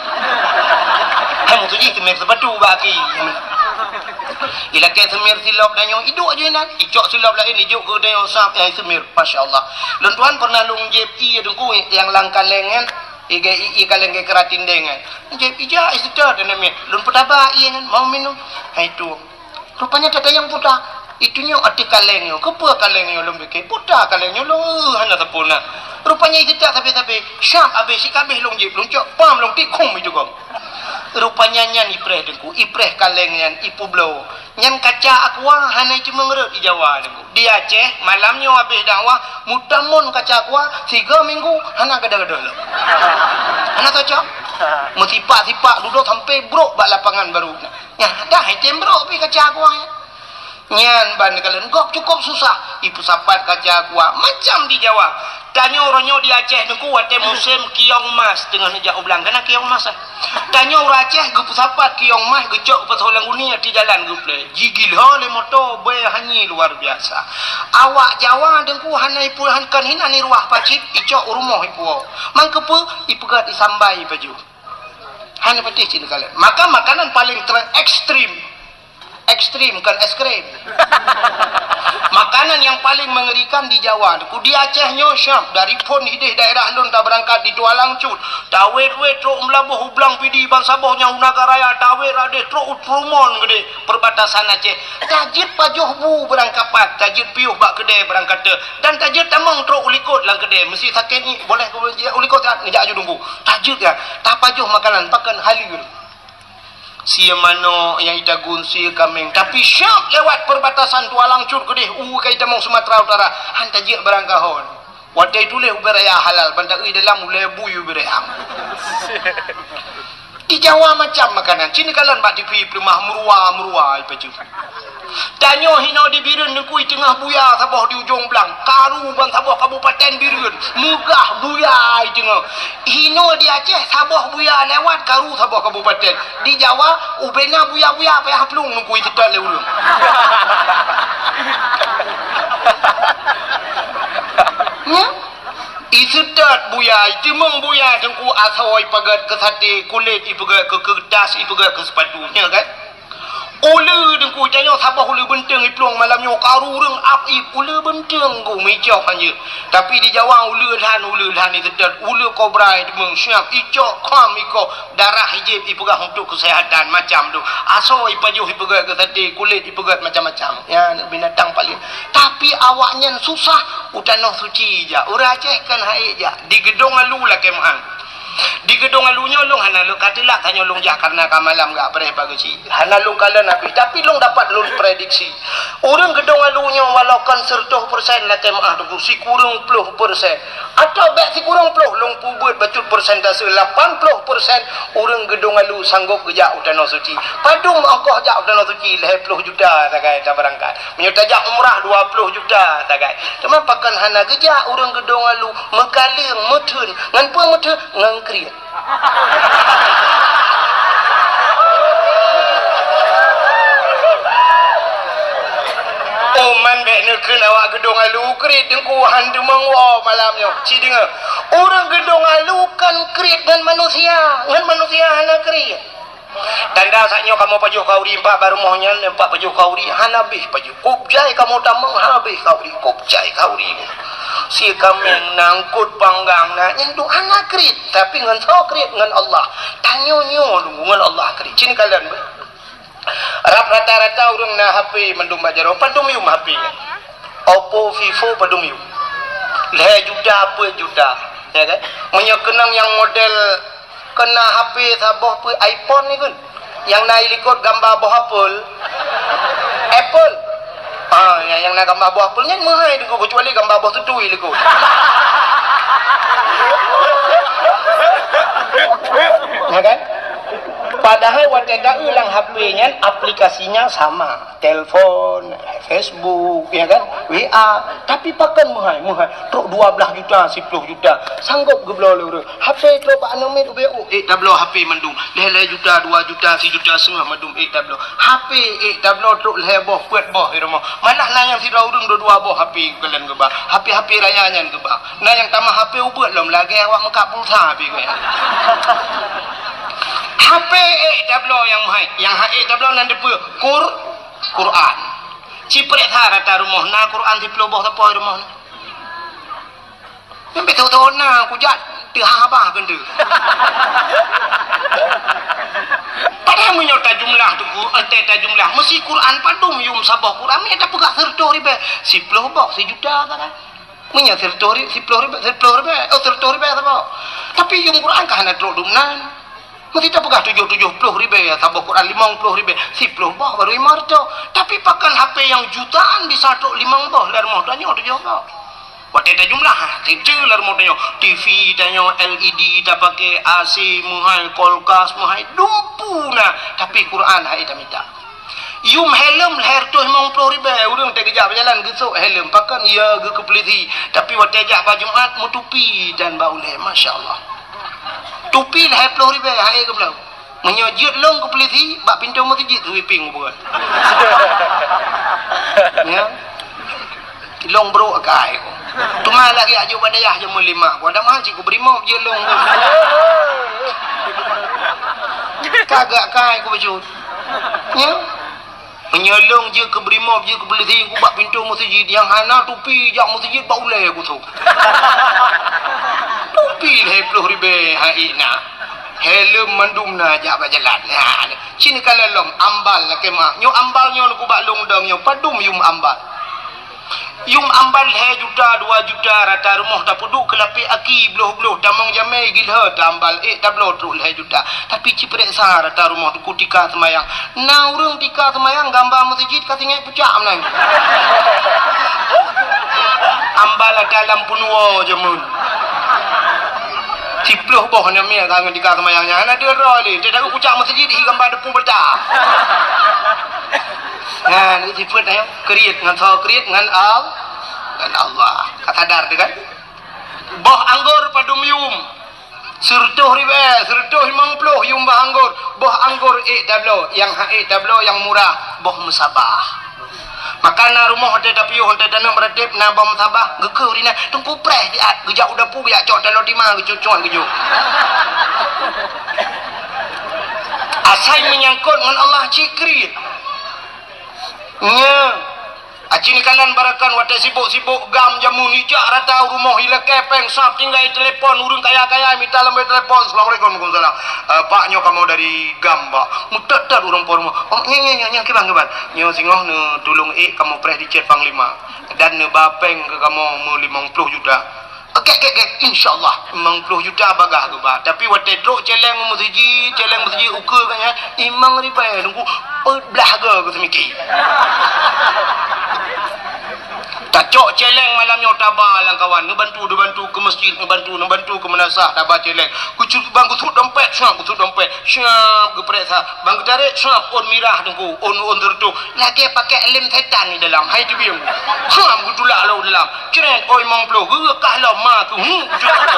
Hai, meusti seumir sipatu bak aki. Ilakée seumir silop tanyoe, iduek aju inan. Icok silop laén, ijok keu tanyoe sab, eh, seumir. Masya Allah. Lôn tuan pernah lôn jieb ié, Teungku, nyang lam kaleng nyan. Iga i, i kaleng ke keratin dengan. Ija, ija istirahat dan miet. Lun petaba iye ngan mau minum. Hai tu. Rupanya kata yang buta. Itu nyo ati kaleng nyo. Kepa kaleng nyo lun beke. Buta kaleng nyo lun, eh, hana tepuna. Rupanya itu tak tapi-tapi. Syap habis si kabeh lun jip. Lun cok pam lun tikum itu kong. Rupanya nyan ipreh dengku. Ipreh kaleng nyan. Ipu bloe. Nyan kaca aqua hana cuma ngeurot di Jawa nengku. Di Aceh, malam nyoe habéh dakwah, mutamon kaca aqua, tiga minggu hana gadoh-gadoh lom. Hana cocok. Meusipak-sipak dudoe sampai brok bak lapangan baru. Nyan, dah item brok pi kaca aqua. Nyan ban kalon gob cukup susah, ipeusapat kaca aqua macam di Jawa. Tanyoe uroe nyoe di Aceh nengku watée musém kiong mas teungoh neujak u blang. Kana kiong mas, ah? Tanyoe ureuëng Aceh geupeusapat kiong mas geucok u Pasar Langguni ati jalan geuplé. Jigila lé moto bée hanyi luar biasa. Awak Jawa dengku hana ipu-, han-, kan hina ni ruah pacit icok u rumoh ipuo. Mangkeupeu ipeugét isambai pajoh. Hana patéh cit neukalon. Maka makanan paling ter-, ekstrim. Ekstrim, bukan es krim. Makanan yang paling mengerikan di Jawa. Ku di Aceh nyoe syam, dari phon hideh daerah lôn taberangkat di Tualang Cut. Tawet-wet trok meulaboh u Blang Pidi ban saboh nyang u Nagaraya, tawet radeh trok u Trumon gede perbatasan Aceh. Tajeuet pajoh bu beurangkapat, tajeuet piôh bak keudè beurangkate, dan tajeuet tamong trok u likot lam keudè. Meusi sakét ni, boleh ku jak u likot tak? Neujak aju dungku. Tajeuet ya, tapajoh makanan, pakan halir. Sie manok nyang itagun sie kameng, tapi syap lewat perbatasan Tualang Cut keudeh u ka itamong Sumatera Utara, han tajeuet barang kahon. Watée tuléh ubé raya halal, ban taeu dalam ulée bui ubé raya. Di Jawa macam makanan, cina kalon bak T V peulumah meurua-meurua ipaju. Tanyoe hinoe di Bireuen neukui teungoh buya saboh di ujong blang, karu ban saboh kabupaten Bireuen, meugah buya teungoh. Hinoe di Aceh saboh buya lewat karu saboh kabupaten. Di Jawa ubena buya-buya payah plueng neukui seutôt lé ureuëng. Nya? Iseutôt buya, iteumong buya teungku asoe ipeugét keu saté, kulét ipeugét keu keuretas, ipeugét keu seupatu, nya kan? Uleue dengku tanyoe saboh uleue beunteng iplueng malam nyoe karu ureuëng ap ip uleue beunteng ku micok hanjeuet. Tapi di Jawa uleue lhan, uleue lhan iseutôt, uleue kobra iteumong siap icok kham iko darah ijép ipeugah untuk kesehatan macam tu. Asoe ipajoh ipeugét keu saté, kulét ipeugét macam-macam. Ya, binatang paling. Tapi awaknyan susah u tanoh suci jak. Ureuëng Aceh kan hai jak. Di Geudong Alu lakée meu'ang. Di Geudong Alu nyoe lôn hana lôn ka teulak tanyoe lôn jak karena ka malam gak preh pageusi. Hana lôn kalon habéh, tapi lôn dapat lôn prediksi. Ureuëng Geudong Alu nyoe walau kon seureutôh persen lakée meu'ah teungku, sikureueng ploh persen. Atau bék sikureueng ploh lôn peubuet bacut persentase lapan ploh persen ureuëng Geudong Alu sanggop geujak u tanoh suci. Padum ongkoh jak u tanoh suci lhée ploh juta sagai tabeurangkat. Meunyoe tajak umrah dua ploh juta sagai. Teuma pakon hana geujak ureuëng Geudong Alu meukaleueng, meutheun, ngon peue meutheun? Ngon kriet. Uman bék neukheun awak Geudong Alu kriet teungku han teumong woe malam nyoe. Ci deungoe, ureuëng Geudong Alu kan kriet ngon manusia, ngon manusia hana kriet. Tanda saat nyoe kamoe pajoh khauri empat bak rumoh nyan, empat pajoh khauri hana habéh pajoh. Kop jai kamoe tamong hana habéh khauri, kop jai khauri. Si kameng na, eungkot panggang na, nyan tu hana kriet, tapi ngon soe kriet? Ngon Allah. Tanyoe nyoe ngon Allah kriet. Cin kalon beh. Rap rata-rata ureuëng na H P mandum bak jaroe, padum yum H P nyan. Oppo, Vivo padum yum. Lhée juta, peuet juta, ya kan? Meunyoe keunong nyang model Keu na H P saboh peuet iPhone ni kan. Nyang na ilikot gamba boh apel. Apple. Ha, nyang, nyang na gamba boh apel nyan meuhai deungon kecuali gamba boh tutui ilikot. Ya kan? Padahai watée ka lam H P nyan aplikasinya sama. Telepon, Facebook, ya kan? W A. Tapi pakon meuhai, meuhai. Trok dua belas juta, sepuluh juta. Sanggup geubloe lé ureuëng. H P trok bak aneuk miet ubé, oh, ék tabloe H P mandum. Lhée-lhée juta, dua juta, sijuta seungoh mandum ék tabloe. H P ék tabloe trok lhée boh, peuet boh di rumoh. Malah na nyang sidroe ureuëng dua-dua boh H P geukalon geuba. H P-H P raya nyan geuba. Na nyang tamah H P ubeuet lom lagée awak meukat pulsa pih gaya. H P ék tabloe nyang meuhai, nyang hana ék tabloe nan dipeue Qur-, Quran. Ci preh that rata rumoh na Quran siplôh boh sapoe rumoh na. Nyang beutôi-beutôi na kujak Teuhah bah keunteu. Padahai meunyoe tajumlah tu, eh, tajumlah, meusi Quran padum yum saboh Quran, meunyoe tapeugah sireutôh ribèe, siploh boh, sijuta sagai. Meunyoe sireutôh ri-, siploh ribèe, siploh ribèe, oh, sireutôh ribèe saboh. Tapi yum Quran ka hana trok dumnan. Meusi tapeugah tujoh, tujoh ploh ribèe saboh Quran, limong ploh ribèe, siploh boh baru lima reutôh. Tapi pakon H P nyang jutaan bisa trok limong boh lam rumoh tanyoe tujoh boh. Watèe tajumlah, teuntèe lam rumoh tanyoe, T V tanyoe, L E D tapaké, A C meuhai, kulkas meuhai, dumpeue na, tapi Quran hai tamita. Yum helm lhèe reutôh limong ploh ribèe, ureueng teuh geujak beujalan geusôk helm, pakon ya geuh keu peulisi, tapi watèe jak bak Jumat meutupi dan bak ulèe, masya Allah. Tupi lhèe ploh ribèe, hai geubloe. Meunyoe jeuet lôn keu peulisi, bak pintoe meuseujid sweeping buet. Ya. Lôn brôk akai ku. Teuma lagèe aju bak dayah jameun lima. Ku ada mah cit ku brimob jeuet lôn. Kagak kai ku bacut. Ya. Meunyoe lôn jeuet keu brimob, jeuet keu peulisi, ku bak pintoe meuseujid nyang hana tupi jak meuseujid bak ulèe ku sôk. Tupi lhèe ploh ribèe hai na. Helm mandum na jak bak jalan. Ha, cit ka lom ambal lakèe meu'ah. Nyoe ambal nyoe neukubak lôn dong nyoe padum yum ambal. Yum ambal lhèe juta, dua juta rata rumoh tapeuduek keu lapèe aki bloh-bloh tamong jamèe gilhèe tambal ék tabloe trok lhèe juta. Tapi ciprèksa rata rumoh teungku tika seumayang. Na ureueng tika seumayang gamba meuseujid ka singèt pucak meunan. Ambal ata lam peunuwoe jameun. Siploh boh namiet ka ngon tika seumayang nyan. Hana deuh droe lé. Teudaru pucak meuseujid hi gamba deupue beuta. Nyan, sifeuet nyan. Kriet ngon soe kriet ngon Al-, ngon Allah. Ka sadar teuh kan? Boh anggor padum yum. Sireutôh ribèe, sireutôh limong ploh yum boh anggor. Boh anggor ék tabloe, nyang hana ék tabloe nyang murah, boh meusabah. Maka na rumoh watèe tapiôh, watèe taneuk meuratéb na boh meusabah, geukeue ri na, teungku preh siat, geujak u dapu geujak cok taloe tima geucut-cut geujok. Asai meunyangkot ngon Allah cit kriet. Nya, aci nikalan barakan watèe sibok-sibok gam jameun ijak rata u rumoh ilakèe pèng sab tinggai telepon ureueng kaya-kaya mita lam telepon. Assalamualaikum. Waalaikumsalam. Eh, Pak, nyoe kamoe dari gam, Pak. Meutot-tot ureueng po rumoh. Oh, nyan, nyan, nyan, nyan, kiban, kiban. Nyoe singoh neutulông ék kamoe preh di Cét Panglima. Dan neuba pèng keu kamoe meulimong ploh juta. Gèt, gèt, gèt, insya Allah, limong ploh juta bagah geuba. Tapi watèe trok cèlèng meuseujid, cèlèng meuseujid ukeue ka nyan, limong ribèe, teungku, peuet blah goe geuseumiké. Tacok cèlèng malam nyoe taba lam kawan, neubantu, neubantu keu meuseujid, neubantu, neubantu keu meunasah, taba cèlèng. Geucut bang geusuet dompet, siap geusuet dompet, siap geupreh sa, bang geutarek, siap ôn mirah teungku, ôn, ôn teureutôh. Lagèe pakèk lem setan di dalam, hai teubieng. Siap geutulak lom dalam. Cret, ôn limong ploh, geureukah lom ma keuh, hu, jeuet.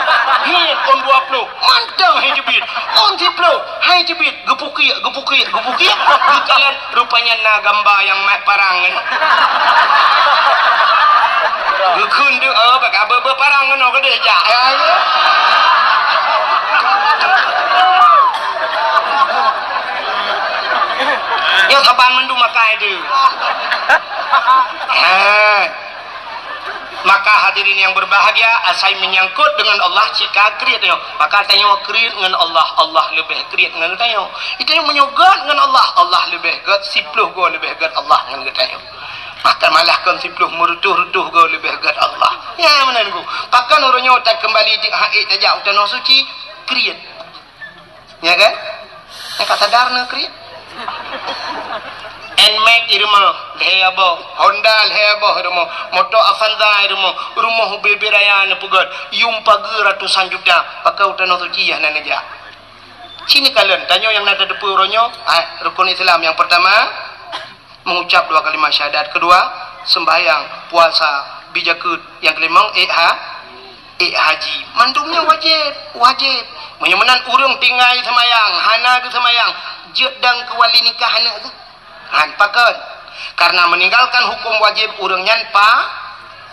Ngieng, ôn dua ploh, mantong hai teubiet. Ôn siploh, hai teubiet, geupukiek, geupukiek, geupukiek. Geukalon, rupanya na gamba nyang mat parang nyan. Geukheun deuh, oh, bak abeuh-abeuh parang ngon keudeh jak. Ya, ya. Nyoe saban mandum makai deuh. Ha. Maka hadirin yang berbahagia, asai menyangkut dengan Allah cit ka kriet nyoe. Maka tanyoe kriet ngon Allah, Allah leubeh kriet ngon tanyoe. Tanyoe meunyoe gèt ngon Allah, Allah leubeh gèt, siploh goe leubeh gèt Allah ngon geutanyoe. Maka malah kon siploh, meureutôh-reutôh goe leubeh gèt Allah. Ya, meunan ku. Pakon uroe nyoe takeumbali jeuet hak ék tajak u tanoh suci, kriet. Ya kan? Nyang ka sadar na kriet. Nmax i rumoh, lhèe boh. Honda lhèe boh i rumoh. Moto Avanza i rumoh. Rumoh ubé-ubé raya neupeugèt. Yum pageue ratusan juta. Pakon u tanoh suci hana neujak. Ci neukalon, tanyoe nyang na tateupeue uroe nyoe, ah, rukun Islam nyang peurtama, mengucap dua kalimat syahadat. Kedua, sembahyang, puasa, beuzakat. Nyang keulimong, ék ha-, ék haji. Mandum nyan wajéb, wajéb. Meunyoe meunan ureueng tinggai seumayang, hana geuseumayang, jeuet dong keu wali nikah aneuk geuh. Han, pakon? Karena meninggalkan hukum wajib ureueng nyan pa-,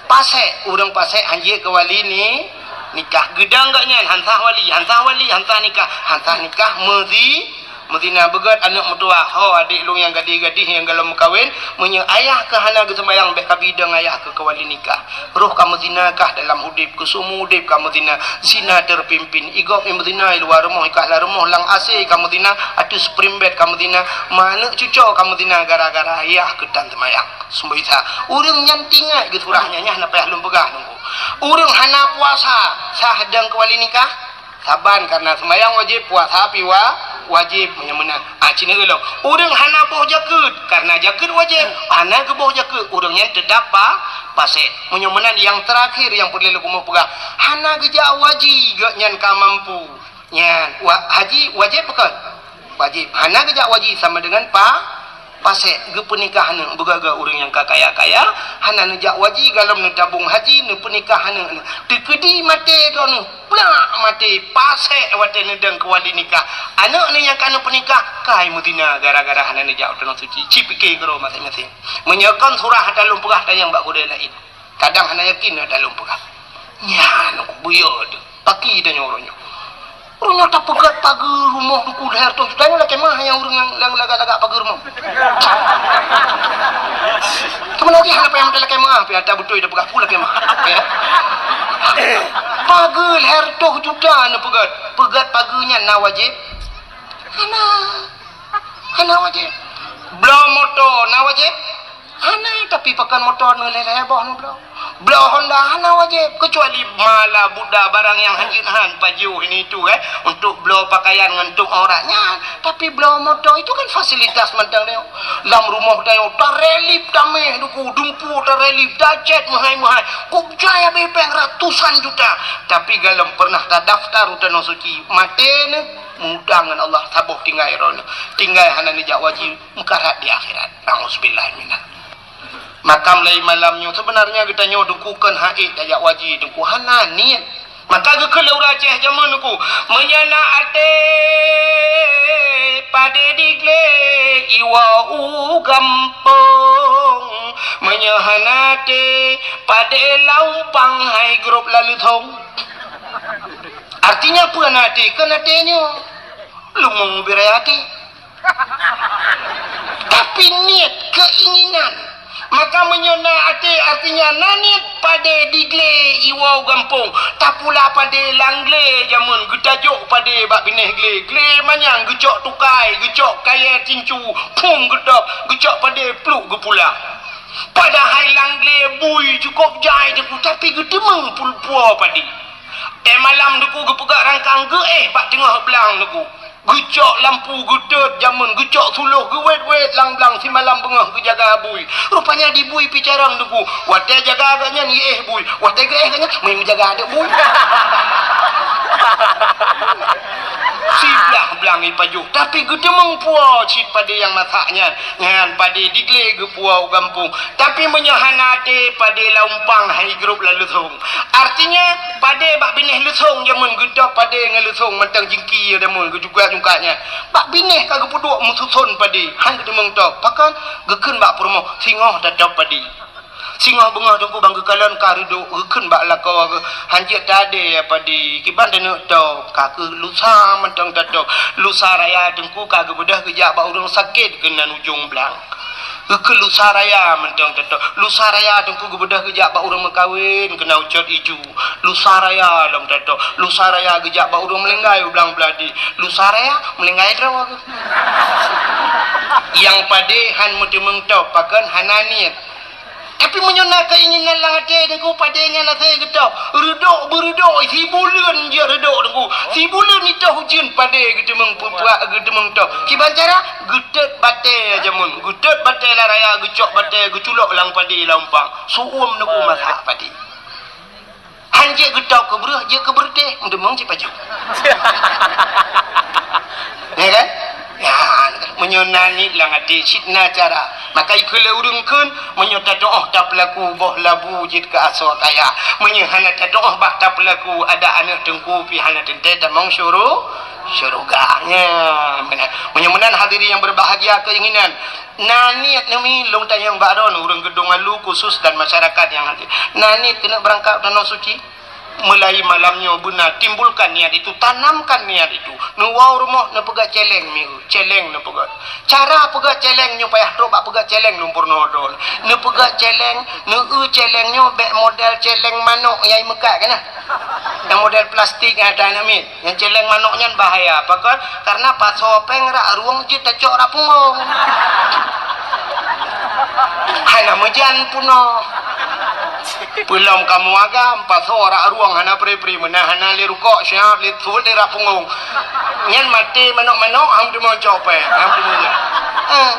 pasék. Ureueng pasék han jeuet keu wali ni-, nikah. Geudong geuh nyan, han sah wali, han sah wali, han sah nikah, han sah nikah meuzi-, Meuzina beugét aneuk meutuwah, ho adék lôn nyang gadih-gadih nyang golom meukawen, meunyoe ayah kah hana geuseumbahyang, bék kabi dong ayah kah keu wali nikah. Roh ka meuzina kah dalam udeb, keu seumu udeb ka meuzina, zina terpimpin. Igob meuzina i luwa rumoh, i kah lam rumoh, lam A C ka meuzina, ateueh spring bed ka meuzina, ma aneuk cuco ka meuzina gara-gara ayah kah tan seumbahyang. Sumbeue Isa, ureuëng nyan tingat geusurah nyan, nyan na payah lôn peugah nunggu. Ureuëng hana puasa, sah dong keu wali nikah? Saban karena seumbahyang wajéb, puasa pi wa-, wajéb, meunyoe meunan. Ah, cina ulôn. Ureuëng hana boh jakeuet, karena jakeuet wajéb, hana geuboh jakeuet, ureuëng nyan teutap pa-, pasék. Meunyoe meunan nyang terakhir nyang peureulée lôn keumeung peugah, hana geujak haji geuh nyan ka mampu. Nyan, wa-, haji wajéb bukan? Wajéb. Hana geujak haji sama dengan pa-, pasék, geupeunikah aneuk, beugét-gét ureuëng nyang ka kaya-kaya, hana neujak haji, golom neutabong haji, neupeunikah aneuk, aneuk. Teukeudi maté droeneuh, plak maté, pasék watée neudong keu wali nikah. Aneuk neuh nyang ka neupeunikah, kai meuzina gara-gara hana neujak u tanoh suci. Ci pike keudroe maséng-maséng. Meunyoe kon surah ata lôn peugah tanyong bak gurée laén. Kadang hana yakin ata lôn peugah. Nyan, buyô teuh. Paki tanyoe uroe nyoe. Uroe nyoe tapeugét pageue rumoh Teungku lhèe reutôh juta nyoe lakée meuah nyang ureuëng nyang lagak-lagak pageue rumoh. Teuma lagée hana payah meutalakée meuah, pih ata beutôi tapeugah peue lakée meuah. Ya. Pageue lhèe reutôh juta neupeugét. Peugét pageue nyan na wajéb? Hana. Hana wajéb. Bloe moto na wajéb? Hana, tapi pakon moto neuh lhèe-lhèe boh neubloe. Bloe Honda hana wajéb, kecuali mala buda barang nyang hanjeuet han pajoh ini itu, eh, untuk bloe pakaian ngon untuk aurat nyan. Tapi bloe moto itu kan fasilitas mantong nyoe. Lam rumoh tanyoe tarelip tameh Teungku, dumpeue tarelip, tacét meuhai-meuhai. Kok jai habéh péng ratusan juta. Tapi golom pernah tadaftar u tanoh suci, maté neuh, meuutang ngon Allah, saboh tinggai droeneuh. Tinggai hana neujak haji, meukarat di akhirat. Nauzubillah minal. Makam laén malam nyoe, sebenarnya geutanyoe Teungku kon han ék tajak haji Teungku, hana niet. Maka geukheun lé ureuëng Aceh jameun Teungku, meunyoe na até padé di glé iwoe u gampông, meunyoe hana até padé lam umpang hai grob lam leuthong. Artinya peue na até? Kon até nyoe. Leumo bira até. Tapi niet, keinginan. Maka meunyoe na até, artinya na niet padé di glé iwoe u gampông. Tapula padé lam glé jameun, geutajok padé bak binéh glé. Glé manyang geucok tukai, geucok kayée tincu, phom geutôb, geucok padé pluek geupula. Padahai lam glé bui cukôp jai Teungku, tapi geuteumeung pul-, puwoe padé. Tée malam Teungku geupeugah rangkang geuéh bak teungoh blang Teungku. Geucok lampu geutot jameun, geucok suloh geuwét-wét lam blang simalam beungoh geujaga bui. Rupanya di bui pih carông Teungku. Watée jaga gobnyan iéh bui, watée geuéh gobnyan meujaga aneuk bui. Siblah blang ipajoh, tapi geuteumeung puwoe cit padé nyang masak nyan. Nyan padé di glé geupuwoe u gampông. Tapi meunyoe hana até, padé lam umpang hai grob lam leuthong. Artinya, padé bak binéh leuthong jameun geutôb padé ngon leuthong mantong jingki jameun geujuka-juka nyan. Bak binéh ka geupeuduek meususon padé, han geuteumeung tôb. Pakon? Geukheun bak peurumoh, singoh tatôb padé. Singoh beungoh Teungku ban geukalon ka reudok, geukheun bak lakoe geuh, han jeuet tadé padé, kiban taneuk tôb, ka keuh lusa mantong tatôb. Lusa raya Teungku ka geubeudôh geujak bak ureuëng sakét keunan ujong blang. Geukheun lusa raya mantong tatôb. Lusa raya Teungku geubeudôh geujak bak ureuëng meukawen keunan ucot iju. Lusa raya lom tatôb. Lusa raya geujak bak ureuëng meulinggai u blang beuladi. Lusa raya meulinggai droe geuh. Nyang padé han meuteumeung tôb, pakon hana niet. Tapi meunyoe na keinginan lam até Teungku, padé nyan asai geutôb. Reudok beureudok, sibuleuen jeuet reudok Teungku. Sibuleuen itôh ujeuen padé geuteumeung peupuak, geuteumeung tôb. Kiban cara? Geutot batée jameun. Geutot batée lam raya, geucok batée, geuculok lam padé lam umpang. Su'uem Teungku masak padé. Han jeuet geutôb keu breueh, jeuet keu beureutéh, meuteumeung cit pajoh. Ya kan? Ya, meunyoe na niet lam até, cit na cara. Maka ikheun lé ureuëng kheun, meunyoe tatu'oh tapeulaku boh labu jeuet keu asoe kaya. Meunyoe hana tatu'oh bah tapeulaku, adak aneuk Teungku pih hana teuntée tamong syuru-, syeuruga. Nya, meunan. Meunyoe meunan hadirin yang berbahagia keinginan, na niet neumi lôn tanyong bak droeneuh ureuëng Geudong Alu khusus dan masyarakat yang hadir. Na niet keuneuk beurangkat u Tanoh Suci? Mulai malam nyoe beuna timbulkan niat itu, tanamkan niat itu. Neuwoe rumoh neupeugah celeng mieu, celeng neupeugah. Cara peugah celeng nyoe payah trok bak peugah celeng lumpur nodol. Neupeugah celeng, neueu celeng nyoe bèk model celeng manok nyang meukat kana. Nyang model plastik nyang ada aneuk miet. Nyang celeng manok nyan bahaya. Pakon? Karena pasoe pèng rak rueng jeuet tacok rak punggong. Hana meujan punoh. Peulom kamoe agam, pasoe rak rueng hana pri-pri, meunan hana lé rukok, siap lé thot lé rak punggong. Nyan maté manok-manok, ham teumeucok pèng, ham teumeujan. Eh.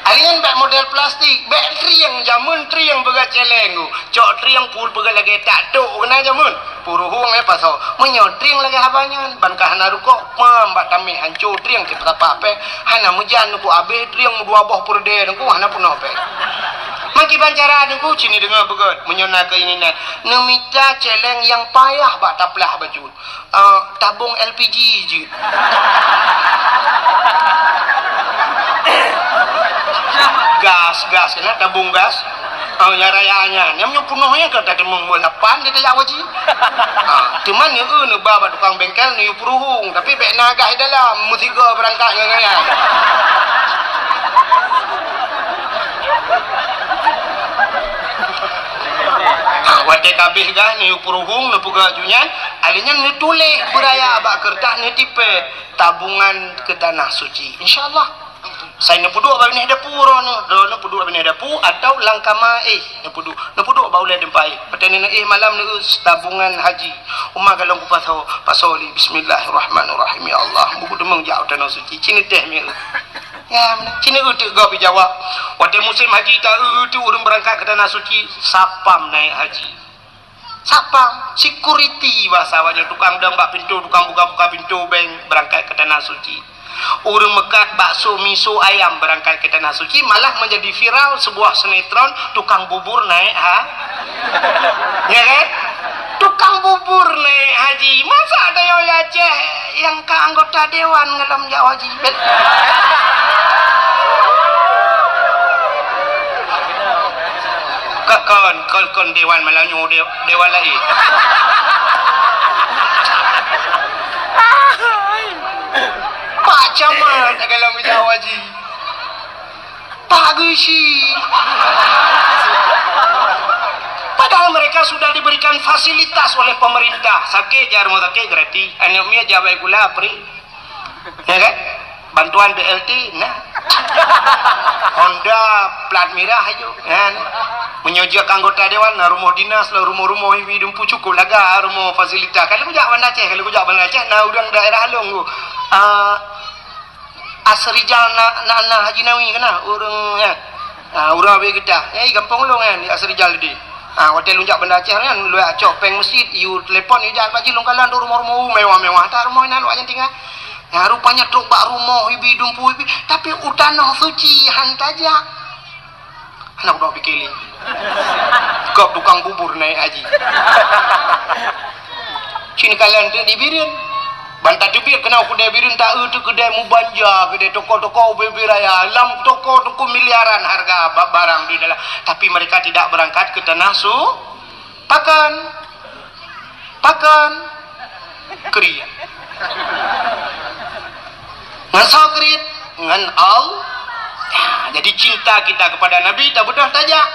Alien bèk model plastik, bèk trieng, jameun trieng peugah celeng. Cok trieng pul peugah lagèe tak tok keunan jameun. Puruhueng eh pasoe. Meunyoe trieng lagèe haba nyan, ban ka hana rukok, pam bak tamèh hanco trieng cit peusapat pèng. Hana meujan nungku abéh trieng meudua boh peureudèe nungku hana peunoh pèng. Meukiban cara nungku cini deungoe beugèt. Meunyoe na keinginan, neumita celeng nyang payah bak taplah bacut. Ah, tabong L P G jeuet. Gas, gas, keunan tabong gas. Ah, nyang raya nyan. Nyang nyoe peunoh nyan ka tateumong buet lapan di tajak waji. Ah, teuma nyoe neuba bak tukang bengkel neuyue peuruhueng, tapi bèk na gas di dalam, meusigoe beurangkat ngon nyan. Ah, watèe ka abéh gas neuyue peuruhueng, neupeugah ju nyan, Alèh nyan neutuléh beuraya bak keureutah neutipèe tabungan keu tanah suci. Insya Allah. Sai neupeuduek bak binéh dapu droeneuh, droeneuh peuduek bak binéh dapu atau lam kama éh neupeuduek, neupeuduek bak ulèe teumpat éh. Watèe neuéh malam neueu tabungan haji. Uma galong kupasoe, pasoe lé bismillahirrahmanirrahim. Ya Allah, buku deungon jak u tanah suci. Cina teh mieu. Ya, cina uteuk gob jawab. Watèe musim haji ta eu tu ureueng beurangkat keu tanah suci, sapam naik haji. Satpam, security bahasa awaknyan, tukang dong bak pintu, tukang buka-buka pintu bank beurangkat keu tanah suci. Ureueng meukat bakso, miso, ayam beurangkat keu tanah suci, malah menjadi viral sebuah sinetron tukang bubur naik ha-, ya kan? Tukang bubur naik haji. Masa ada yang Aceh yang ka anggota dewan ngalom jak haji? Kon, kon, kon dewan malam nyoe, de-, dewan laén. Pak Camat dalam Jawa ji. Pak Geusi. Padahal mereka sudah diberikan fasilitas oleh pemerintah. Sakit, jak rumah sakit gratis. Aneuk miet jak baé gula free. Ya kan? Bantuan B L T, nah. Honda plat mirah aja, kan? Meunyoe jeuet keu anggota dewan, nah, rumoh dinas lah, rumoh-rumoh ibi dumpu cukup laga, rumoh fasilitas. Kalau kujak Banda Aceh, kalau kujak Banda Aceh, nah, ureueng daerah Along tu. Ah, Asrijal na, na, na Haji Nawi keunan, ureueng, ya. Ah, ureueng abéh geutah. Ya, di gampông lôn, ya, di Asrijal tadi. Ah, watèe lôn jak Banda Aceh nyan, lôn cok péng meuseujid, yue telepon, yue jak bak jih lôn kalon, rumoh-rumoh mewah-mewah. That rumoh inan awak nyan tinggai. Nah, rupanya trok bak rumoh ibi dumpu ibi, tapi u tanoh suci han tajak. Hana kudoe pike lé. Gob tukang bubur naik haji. Cina kalian tu di Bireuen. Ban tateubiet keunan u keudè Bireuen, ta eu teuh keudè mubanja, keudè toko-toko ubé-ubé raya. Lam toko-toko miliaran harga ba-, barang di dalam. Tapi mereka tidak berangkat ke tanah su-, Pakon? Pakon? Kriet. Ngon soe kriet? Ngon Allah. Ya, jadi cinta kita kepada Nabi tabeudôh tajak.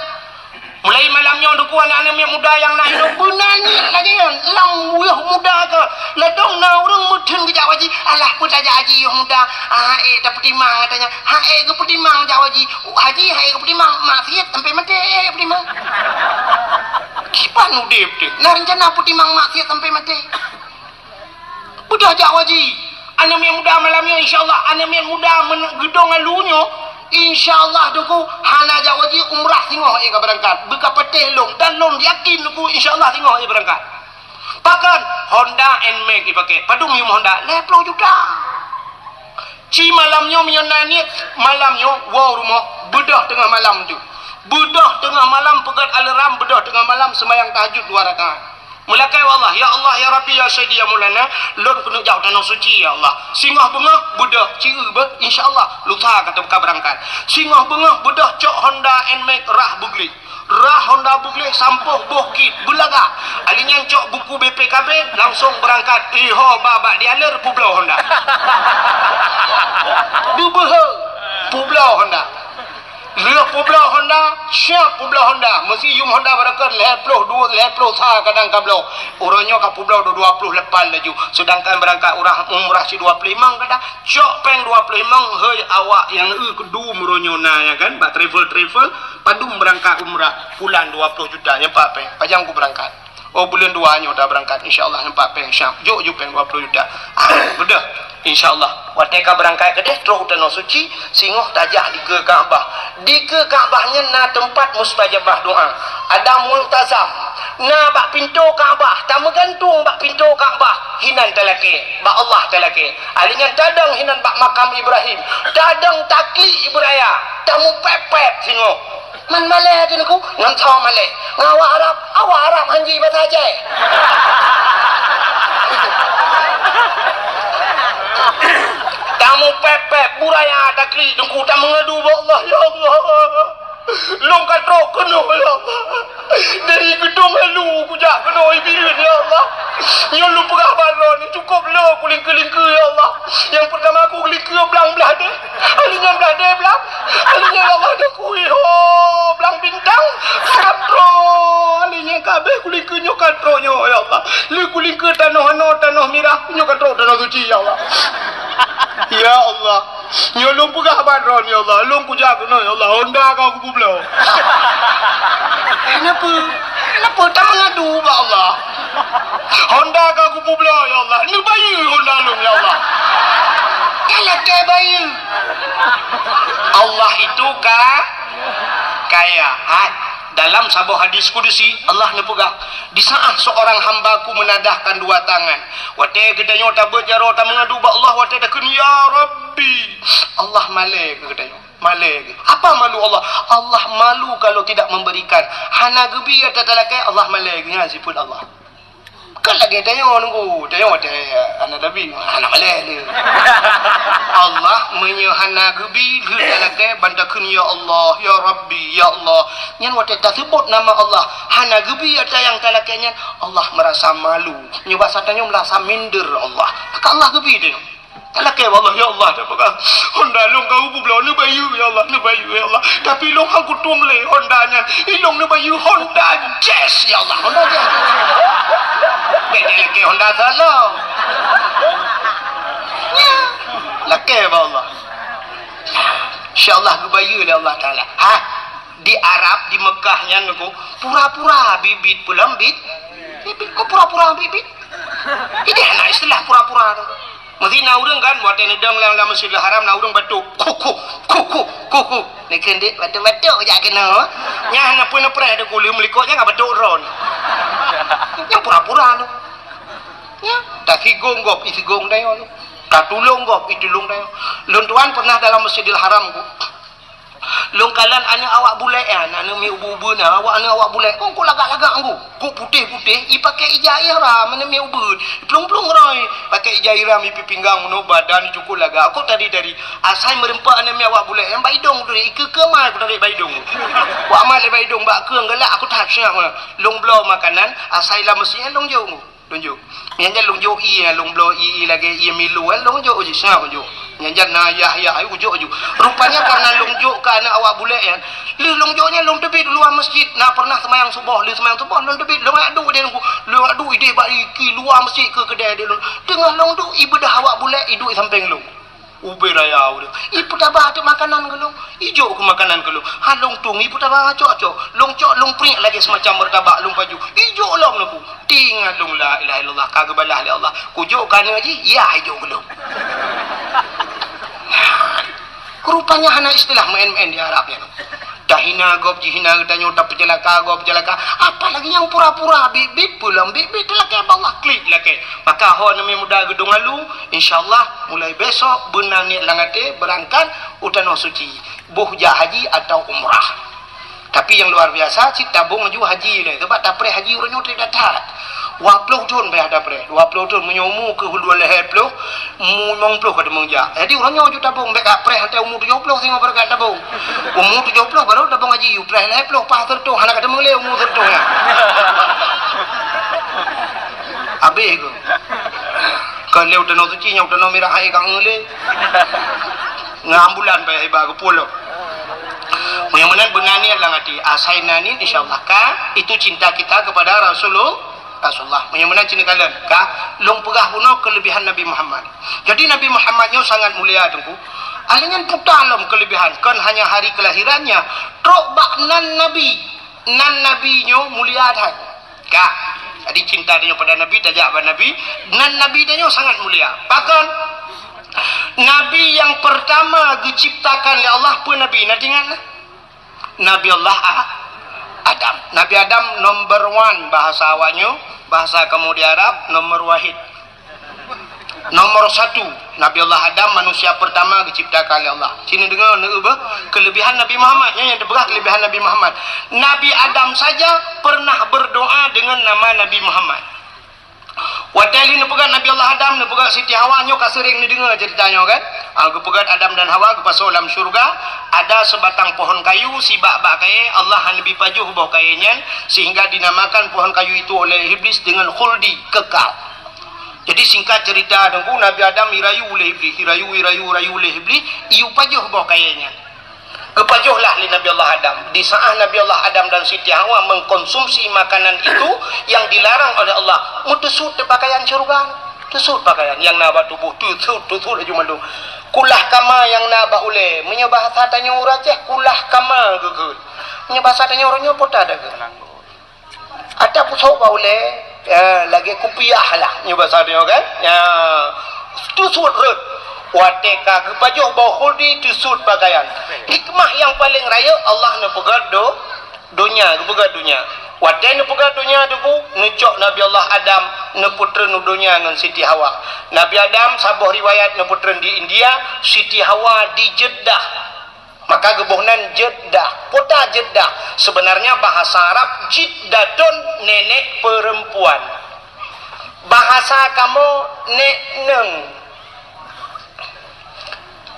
Mulai malam nyoe, dukung aneuk-aneuk miet muda nyang na hidup, beuna niet lagèe nyan. Lam yôh muda ka, ladôm na ureueng meutheun geujak haji, alah peue tajak haji yôh muda. Ah, ék tapeutimang katanya. Ha, ék geupeutimang jak haji. Haji, ha, ék geupeutimang, maksiat sampai maté, ék geupeutimang. Kiban udép teuh. Na rencana peutimang maksiat sampai maté. Beudôh jak haji. Aneuk miet muda malam nyoe, insya Allah, aneuk miet muda men-, geudong alu nyoe, insya Allah, Teungku, hana jak haji, umrah singoh ék ka beurangkat. Beuka patéh lôn, dan lôn yakin, Teungku, insya Allah, singoh ék beurangkat. Pakon? Honda Nmax ipakè. Padum yum Honda? Lhèe plôh juta. Ci malam nyoe meunyoe na niet, malam nyoe woe rumoh, beudôh teungoh malam tu. Beudôh teungoh malam peugöt alarm, beudôh teungoh malam seumayang tahajud dua rakaat. Meulakée bak Allah, "Ya Allah, ya Rabbi, ya Sayyidi, ya Maulana, lôn keuneuk jak u Tanoh Suci, ya Allah. Singoh beungoh beudôh ci-eu beuh, insya Allah, lusa ka teuka beurangkat. Singoh beungoh beudôh cok Honda Nmax rhah beugleh. Rhah Honda beugleh sampôh boh kit, beulaga. Ali nyan cok buku B P K B, langsong beurangkat. Iho ba bak dealer peubloe Honda." Beubeuhe, peubloe Honda. Lheueh peubloe Honda, siap peubloe Honda. Meusi yum Honda barokon lhée ploh dua, lhée ploh sa kadang ka bloe. Uroe nyoe ka peubloe dua, dua ploh lapan laju. Seudangkan beurangkat urah umrah si dua ploh limong kadang. Cok péng dua ploh limong, hei awak nyang eu keudum uroe nyoe na, ya kan? Bak travel-travel, padum beurangkat umrah, pulan dua ploh juta, nyan pat péng. Pajan ku beurangkat? Oh, buleuen dua nyoe ta beurangkat, insya Allah, nyan pat péng Syam. Jok ju péng dua ploh juta. Ah, beudôh. Insya Allah, watée ka beurangkat keudeh, trok u Tanoh Suci, singoh tajak dikeue Ka'bah. Dikeue Ka'bah nyan na teumpat mustajabah doa. Ada multazam. Na bak pintoe Ka'bah, tameugantung bak pintoe Ka'bah, hinan talakée, bak Allah talakée. Ali nyan tadong hinan bak makam Ibrahim, tadong taklik Ibraya, tamupép-pép singoh. Man malée teuh Teungku, ngon soe malée? Ngon awak Arab, awak Arab hanji basa Aceh. Tamupép-pép, Ibraya taklik Teungku, tameungadu bak Allah, "Ya Allah, lôn ka trok keunoe, ya Allah. Dari geudong Alu kujak keunoe Bireuen, ya Allah. Nyoe lôn peugah bak droeneuh, cukôp le kulingkeue-lingkeue, ya Allah. Nyang peurtama kulingkeue blang blah deh. Ali nyan blah deh blang. Ali nyan, ya Allah, dah kui ho blang bintang. Ka trok. Ali nyan ka abéh kulingkeue nyoe ka trok nyoe, ya Allah. Le kulingkeue tanoh anoe, tanoh mirah, nyoe ka trok Tanoh Suci, ya Allah. Ya Allah." Nyoe lôn peugah bak droeneuh, ya Allah, lôn kujak keunoe, ya Allah, Honda ka kupeubloe. Kenapa? Kenapa? Tameungadu bak Allah. Honda ka kupeubloe, ya Allah. Neubayeue Honda lôn, ya Allah. Talakée bayeue. Allah itu ka-, kaya. Ha, dalam saboh hadis kudusi, Allah neupeugah, "Di saat seorang hamba-Ku menadahkan dua tangan, watée geutanyoe tabeuet jaroe tameungadu bak Allah, watée takheun, 'Ya Rabbi,' Allah malée keu geutanyoe." Malée. Apa malu Allah? Allah malu kalau tidak memberikan. Hana geubi ata talakée, Allah malée. Nyan sifeuet Allah. Kan lagée tanyoe Teungku, tanyoe watée hana tabi, hana malée lé. Allah meunyoe hana geubi, lheueh talakée ban takheun, "Ya Allah, ya Rabbi, ya Allah." Nyan watée taseubut nama Allah, hana geubi ata nyang talakée nyan, Allah merasa malu. Nyoe basa tanyoe merasa minder Allah. Maka Allah geubi tanyoe. Talakée bak Allah, "Ya Allah, dah peugah Honda lôn ka kupeubloe, neubayeue, ya Allah, neubayeue, ya Allah. Tapi lôn han kutueng lé Honda nyan. Ilôn neubayeue Honda Jazz, ya Allah, Honda Jazz." Bék talakée Honda salah. Nya, lakée bak Allah. Insya Allah geubayeue lé Allah Taala. Ha? Di Arab, di Mekah nyan Teungku, pura-pura bit-bit peulom bit. Bit-bit, kok pura-pura bit-bit? Ideh na istilah pura-pura tu. Meusi na ureuëng kan, watée neudong lam, lam Masjidil Haram, na ureuëng batuk, "Kuku, kuku, kuku." Neukheun dek batuk-batuk jak keunoe. Nyan hana pun preh Teungku, lheueh meulikot nyan ka batuk ron. Nyan pura-pura tu. Ya, tasigong gob, isigong dayoe tu. Tatulông gob, itulông dayoe. Lôn tuan pernah dalam Masjidil Haram Teungku. Lôn kalon aneuëk awak bulek nyan, aneuëk miet ubeut-ubeut nyan, awak aneuëk awak bulek, kok, kok lagak-lagak Teungku. Kok putéh-putéh, ipakée ija ihram, aneuëk miet ubeut. Iplueng-plueng roe, pakée ija ihram, ipi pinggang meunoe, badan cukôp lagak. Kok tari-tari, asai meureumpok aneuëk miet awak bulek nyan, bak idong turi, ikeue-keue mai kutarék bak idong. Kok amat lé bak idong, bak keueng galak, aku that siap. Lôn bloe makanan, asai lam meuseujid lôn jok Teungku. Lôn jok. Nyan jan lôn jok ié, lôn bloe ié, ié lagée ié milu, eh, lôn jok uji, seungab lôn jok. Nyan jan na yah-yah, ayu jok uju. Rupanya karena lôn jok keu aneuëk awak bulek nyan. Lheueh lôn jok nyan lôn teubiet luwa masjid. Na pernah seumayang suboh, lheueh seumayang suboh lôn teubiet, lôn jak duek deh Teungku. Lôn jak duek ideh bak iki luwa masjid keu keudée deh lôn. Teungoh lôn duek, ibeudoh awak bulek iduek sampéng lôn. Ubé raya ureuëng. Ipeutabah teuk makanan keu lôn. Ijok keu makanan keu lôn. Ha lôn tueng, ipeutabah cok-cok. Lôn cok, lôn priek lagée semacam meurtabak lôn paju. Ijok lom Teungku. Tingat lôn, la ilaha illallah, ka geubalah lé Allah. Kujok keu aneuëk jih, yah ijok keu lôn. Rupanya hana istilah meu'en-meu'en di Arab nyan. Tahina gob, jihina geutanyoe, tapeuceulaka gob, peuceulaka. Apalagi nyang pura-pura bit-bit, peulom bit-bit, talakée bak Allah, klik lakée. Maka ho aneuëk miet muda geudong lalu, insya Allah mulai besok beuna niet lam até beurangkat u Tanoh Suci, boh jak haji atau umrah. Tapi nyang luar biasa, cit tabong laju haji lé, sabab tapreh haji uroe nyoe treb that-that. Dua ploh thon payah tapreh. Dua ploh thon, meunyoe umu keuh dua lhèe ploh, umu limong ploh ka teumeung jak. Jadi, uroe nyoe ju tabong, bèk ka preh watèe umu tujoh ploh singoh barô ka tabong. Umu tujoh ploh barô tabong haji, u preh lhèe ploh, paih seureutoh, hana ka teumeung lé umu seureutoh nyan. Habéh keuh. Kon lé u Tanoh Suci, nyoe u Tanoh Mirah hai ka ngeulé. Ngon ambulan payah iba geupulok. Meunyoe meunan beuna niet lam até, asai na niet, insya Allah ka, itu cinta kita kepada Rasulullah. Rasulullah. Meunyoe meunan cit neukalon, ka, lôn peugah bunoe keulebihan Nabi Muhammad. Jadi Nabi Muhammad nyoe sangat mulia, Teungku. Alèh nyan puta lom keulebihan, kon hanya hari kelahirannya, trok bak nan Nabi. Nan Nabi nyoe mulia that. Ka. Jadi cinta tanyoe pada Nabi, tajak bak Nabi, nan Nabi tanyoe sangat mulia. Pakon? Nabi nyang pertama geuciptakan lé Allah peue Nabi? Na teuingat na? Nabi Allah A-, Adam. Nabi Adam number one bahasa awak nyoe, bahasa kamoe di Arab, nomor wahid. Nomor satu, Nabi Allah Adam manusia pertama geuciptakan lé Allah. Sini deungoe, neueu beuh, keulebihan Nabi Muhammad, nyan nyang teupeugah keulebihan Nabi Muhammad. Nabi Adam saja pernah berdoa dengan nama Nabi Muhammad. Watèe lheueh neupeugah Nabi Allah Adam, neupeugah Siti Hawa, nyoe ka seuréng neudeungoe ceurita nyoe kan? Ah, geupeugah Adam dan Hawa geupasoe lam syeuruga, ada sebatang pohon kayu, sibak bak kayèe, Allah hana neubi pajoh boh kayèe nyan, sehingga dinamakan pohon kayu itu oleh Iblis dengan khuldi, kekal. Jadi singkat cerita, Teungku, Nabi Adam irayu lé Iblis, irayu, irayu, irayu lé Iblis, iyue pajoh boh kayèe nyan. Geupajoh lah lé Nabi Allah Adam. Di saat Nabi Allah Adam dan Siti Hawa mengkonsumsi makanan itu yang dilarang oleh Allah, meuteusut pakaian syeuruga. Teusut pakaian nyang na bak tuboh, teusut, teusut laju mandum. Kulah kama nyang na bak ulèe. Meunyoe bahasa tanyoe ureueng Aceh, kulah kama geukheun. Meunyoe bahasa tanyoe uroe nyoe, peue ta geukheun? Ata pusok bak ulèe, ya, lagèe kupiah lah, nyoe basa tanyoe kan? Ya, teusut rhot. Watèe ka geupajoh boh khuldi, teusut pakaian. Hikmah nyang paleng rayeuk, Allah neupeugöt do-, donya, geupeugöt donya. Watèe neupeugöt donya, Teungku, neucok Nabi Allah Adam, neupeutreun u donya ngon Siti Hawa. Nabi Adam, saboh riwayat, neupeutreun di India, Siti Hawa di Jeddah. Maka geuboh nan Jeddah. Peue ta Jeddah? Sebenarnya bahasa Arab jiddatun, nenek perempuan. Bahasa kamoe nek neung.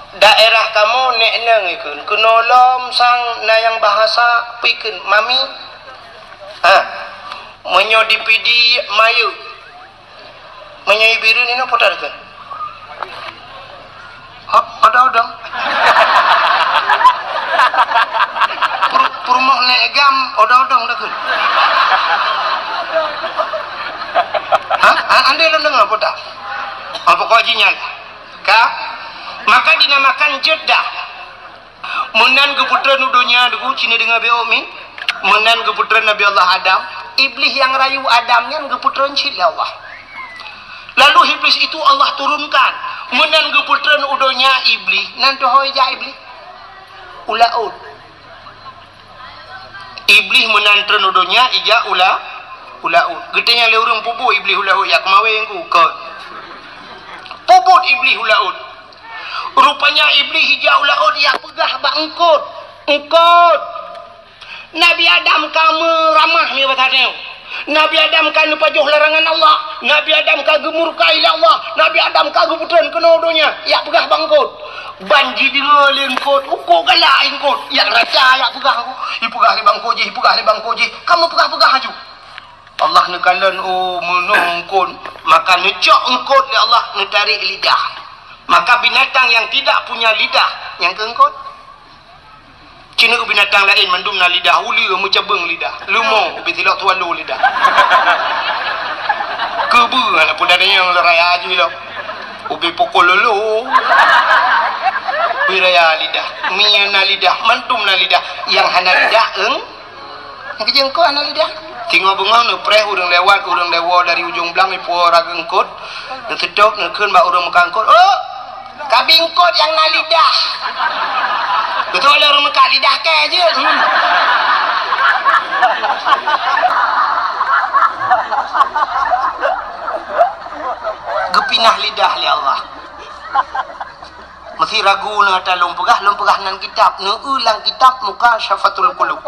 Daerah kamoe nek neung ikheun. Keunoe lom sang na nyang bahasa peue ikheun, mami. Ha. Meunyoe di Pidie, mayeuek. Meunyoe i Bireuen inoe peue ta ikheun? Ho-, odong-odong. Pur-, peurumoh nek gam, odong-odong ta ikheun. Ha? A-, andai lôn deungoe peue ta? Oh, pokok jih nyan. Ka? Maka dinamakan Jeddah. Meunan geupeutreun u donya, Teungku, ci neudeungoe beuh mi. Meunan geupeutreun Nabi Allah Adam. Iblis nyang rayu Adam nyan geupeutreun cit lé Allah. Lalu Iblis itu Allah turunkan. Meunan geupeutreun u donya Iblis, nan teuhôi jak Iblis? U laôt. Iblis meunan treun u donya, ijak u la-, u laôt. Geutanyong lé ureueng, peue buet Iblis u laôt, jak keumawén ku? Kon. Peue buet Iblis u laôt? Rupanya Iblis ijak u laôt, ijak peugah bak eungkôt. Eungkôt! Nabi Adam ka meuramah, nyoe basa tanyoe. Nabi Adam ka neupajoh larangan Allah. Nabi Adam ka geumurka lé Allah. Nabi Adam ka geupeutreun keunoe donya. Ijak peugah bak eungkôt. Ban jideungoe lé eungkôt, eungkôt galak eungkôt. Ijak raca, ijak peugah. Ipeugah lé bak eungkôt jih, ipeugah lé bak eungkôt jih. Ka meupeugah-peugah laju. Allah neukalon, oh, meunoe eungkôt. Maka neucok eungkôt lé Allah, neutarek lidah. Maka binatang yang tidak punya lidah, nyang keu eungkôt. Ci neueu binatang laén mandum na lidah, uleue meucabeueng lidah, leumo ubé silok tuwalo lidah. Keubeue hana peue tanyong lé raya jih lom. Ubé pukul lolo. Ubé raya lidah. Mie na lidah, mandum na lidah. Nyang hana lidah, eung-, nyang keujeueng eungkôt hana lidah. Singoh beungoh neupreh ureueng lewat, ureueng lewoe dari ujong blang, ipuwoe rageue eungkôt. Neuseutôt, neukheun bak ureueng meukat eungkôt, "Oh, kabi eungkôt nyang na lidah." Beutôi lé ureueng meukat lidah kèe jeuet. Hmm. Geupinah lidah lé Allah. Meusi ragu na ata lôn peugah, lôn peugah nan kitab, neueu lam kitab Mukasyafatul Qulub.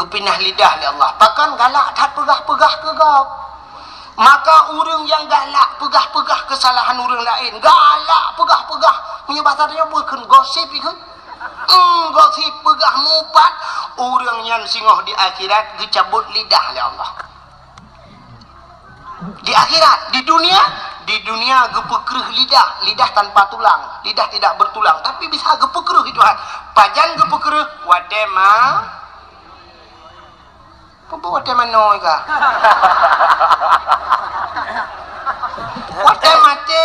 Geupinah lidah lé Allah. Pakon galak that peugah-peugah keu gob. Maka ureuëng nyang galak peugah-peugah keusalahan ureuëng laén, galak peugah-peugah, meunyoe basa tanyoe peue kheun, gosip ikheun. Hmm, gosip peugah mupat, ureuëng nyan singoh di akhirat geucabot lidah lé Allah. Di akhirat, di dunia, di dunia geupeukreuh lidah, lidah tanpa tulang, lidah tidak bertulang, tapi bisa geupeukreuh Tuhan. Pajan geupeukreuh? Watée ma Peue watée manoe ka? Watée maté.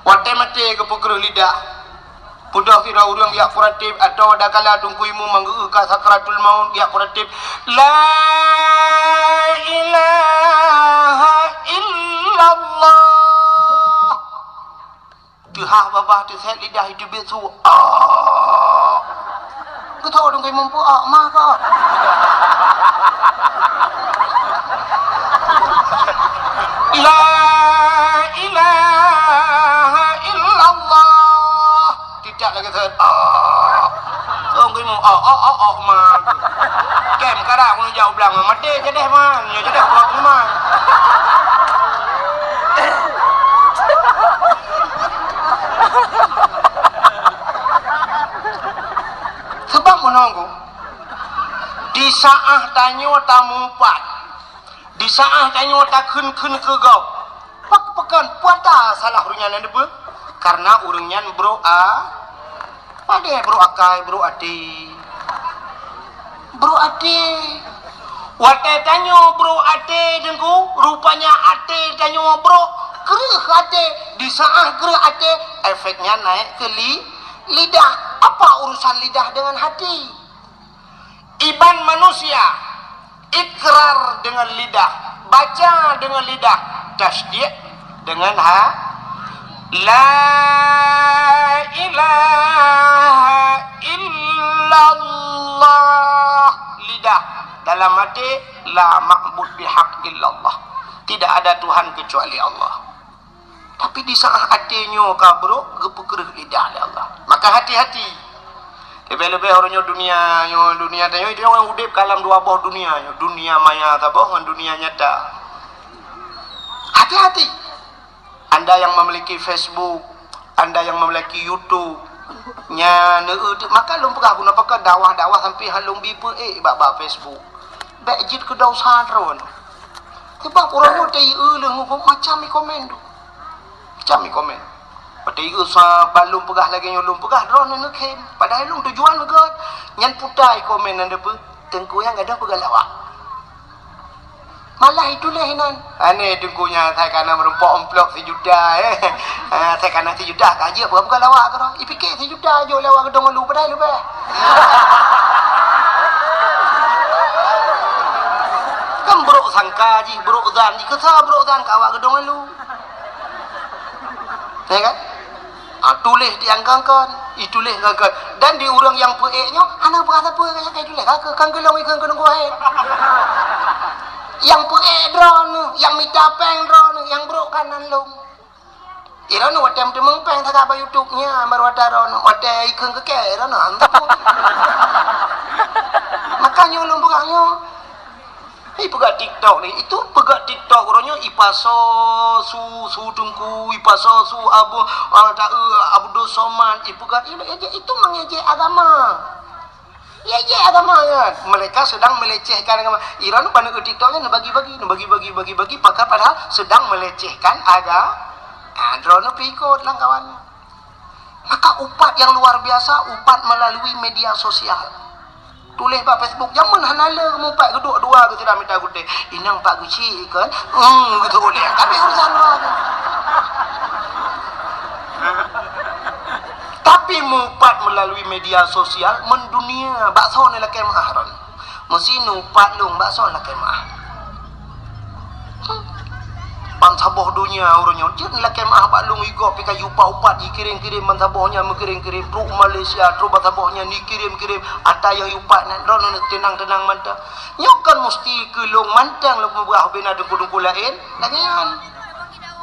Watée maté geupeukreuh lidah. Peudeuh sidroe ureuëng jak kuratif atau adakala Teungku Imum manggeu ka sakratul maut jak kuratif, "La ilaha illallah." Teuhah babah teusét lidah itu biet su. Oh. Geutho dong kai mumpuk, ah, mah ka. La ilaha illallah. Tidak lagi teusét. Oh. Song kai mu, oh, oh, oh, oh, mah. Kem kada mun jauh belang, mati jadi mah. Nyo jadi buat mah. Sebab meunoe, di saat tanyoe tamupat, di saat tanyoe takheun-kheun keu gob, pak pekan puata salah ureuëng nyan neupeue? Karena ureuëng nyan brok a, padahai brok akai, brok até. Brok até. Watée tanyoe brok até, Teungku, rupanya até tanyoe brok, kreueh até. Di saat kreueh até, efeknya naik ke li-, lidah. Apa urusan lidah dengan hati? Iban manusia, ikrar dengan lidah, baca dengan lidah, tasdik dengan ha-, la ilaha illallah. Lidah, dalam hati, la ma'bud bihaq illallah. Tidak ada Tuhan kecuali Allah. Tapi di saat até nyoe ka brok, geupeukreuh lidah lé Allah. Maka hati-hati. Leubeh-leubeh uroe nyoe dunia nyoe, dunia tanyoe, itu nyoe udeb ka lam dua boh dunia nyoe. Dunia maya saboh ngon dunia nyata. Hati-hati. Anda yang memiliki Facebook, anda yang memiliki YouTube, nya neu-, maka lôn peugah guna pakai dakwah-dakwah sampai halong bi peuék bak, bak Facebook. Bék jeuet keu dosa droe. Sebab uroe nyoe teu-eu leuh ngon macam i komen tu. Macam i komen. Watée i sa balum peugah lagée nyoe lôn peugah, droeneuh neukhém. Padahai lôn tujuan gét. Nyan puta i komen nyan deue, Teungku nyang gadôh peugah lawak. Malah ituléh inan. Aneh Teungku nyan, sai kana meurumpok amplop sijuta, eh. Ah, sai kana sijuta ka jeuet peugah-peugah lawak keudroe. Ipike sijuta jok lé awak geudong ulu padahai leubeh. Kan brok sangka jih, brok zan jih. Keu sa brok zan keu awak geudong ulu. Ya kan? Ah, tuléh di angkangkan, ituléh angkangkan. Dan di ureuëng nyang peuék nyoe, hana peurasa peue nyang ka ituléh. Ka keu, kan keu lôn ikheun keu nunggu hai. Nyang peuék droeneuh, nyang mita péng droeneuh, nyang brok kanan lôn. Droeneuh watée meuteumé péng sagai bak YouTube nyan, baru watée droeneuh, watée ikheun keu kée, droeneuh hantom. Maka nyoe lôn peugah nyoe. Ipeugah TikTok ni, itu peugah TikTok uroe nyoe ipasoe su, su Teungku, ipasoe su Abu, ah, ta-, eh, Abdul Somad, ipeugah, itu, itu mengejek agama. Ngejek agama kan. Mereka sedang melecehkan agama. Iran pada TikTok nyan bagi-bagi, bagi-bagi, bagi-bagi, pakai padahal sedang melecehkan aga-, ah, droeneuh pih ikot lam kawan. Maka upat yang luar biasa, upat melalui media sosial. Tuléh bak Facebook, jameun hana le mupat geuduek dua geuh sira mita gutée. Inong Pak Guci kan? Hmm, gitu boleh. Tapi urusan luar. Tapi mupat melalui media sosial, mendunia, bak soe lakée meuah ron. Meusi nupat lôn, bak soe lakée meuah. Bansaboh donya uroe nyoe jeuet lakée meuah bak lôn, igob pih ka jiupat-upat, jikirém-kirém bansaboh nyan, meukirém-kirém trok Malaysia, trok bansaboh nyan jikirém-kirém, ata nyang jiupat nyan droeneuh teunang-teunang mantong. Nyoe kon musti keu lôn mantong lôn peugah ubena teungku-teungku laén, lagée nyan.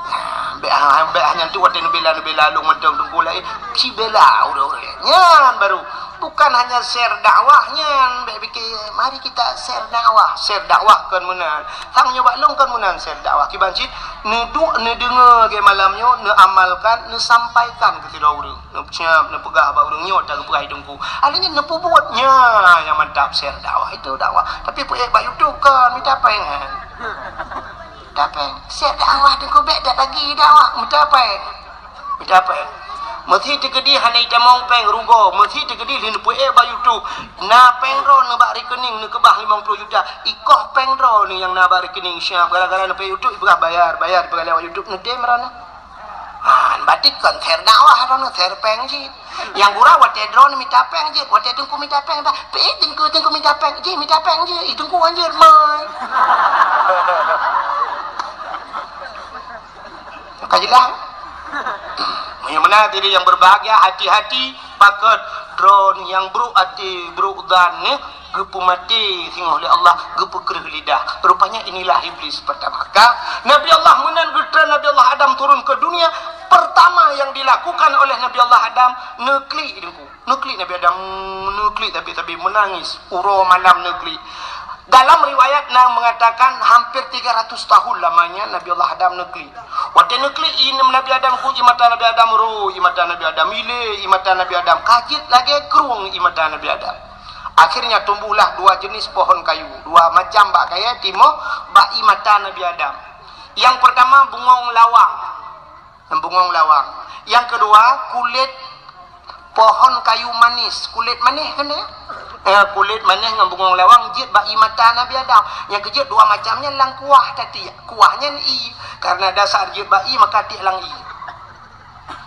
Nah, Bèk ha-, bèk hanya tu watèe neubela, neubela lôn mantong teungku laén. Sibela ureueng-ureueng. Nyan baru. Bukan hanya share dakwah nyan, bèk pikir, mari kita share dakwah. Share dakwah kon meunan. Sang nyoe bak lôn kon meunan share dakwah. Kiban cit, neuduek, neudeungoe lagèe malam nyoe, neuamalkan, neusampaikan keu sidroe ureueng. Neusiap, neupeugah bak ureueng nyoe, ta geupeugah teungku. Akhirnya neupeubuet nyan nyang mantap share dakwah. Itu dakwah. Tapi peuék bak YouTube kon, mita péng. Mita péng. Share dakwah teungku bèk dak lagi dakwah. Mita péng. Mita péng. Meusé teukeudi hana itamong péng rugoe, meusé teukeudi lheueh neupeuék bak YouTube. Na péng droeneuh bak rekening neukeubah limong ploh juta. Ikoh péng droeneuh nyang na bak rekening siap gara-gara neupeuék YouTube ipeugah bayar, bayar ipeugah lewat YouTube neutem droeneuh. Ha, berarti kon share dakwah droeneuh, share péng cit. Nyang gura watèe droeneuh mita péng jeuet, watèe teungku mita péng dah. Peuék teungku, teungku mita péng, jih mita péng jeuet, ih teungku anjeuet mai. Ka jeulaih? Meunyoe meunan hadirin yang berbahagia, hati-hati pakon droeneuh nyang brôk até, brôk zan nyoe geupeumaté singoh lé Allah, geupeukreueh lidah. Rupanya inilah iblis pertama. Ka, Nabi Allah meunan geutrön Nabi Allah Adam turun ke dunia, pertama yang dilakukan oleh Nabi Allah Adam, neuklik teungku. Neuklik Nabi Adam, neuklik tapi-tapi menangis. Uroe malam neuklik. Dalam riwayat na mengatakan hampir tiga ratus tahun lamanya Nabi Allah Adam neuklik. Watèe neuklik i Nabi Adam ku i mata Nabi Adam ro, i mata Nabi Adam ilé, i mata Nabi Adam kajit lagèe krueng i mata Nabi Adam. Akhirnya tumbuhlah dua jenis pohon kayu, dua macam bak kayèe timoh bak i mata Nabi Adam. Yang pertama bungong lawang. Bungong lawang. Yang kedua kulit pohon kayu manis. Kulit manis kan ya? Eh, kulit manis ngon bungong lawang jeuet bak i mata Nabi Adam. Nyang keujeuet dua macam nyan lam kuah tadi. Kuah nyan ie. Karena dasar jeuet bak ie maka tiek lam ie.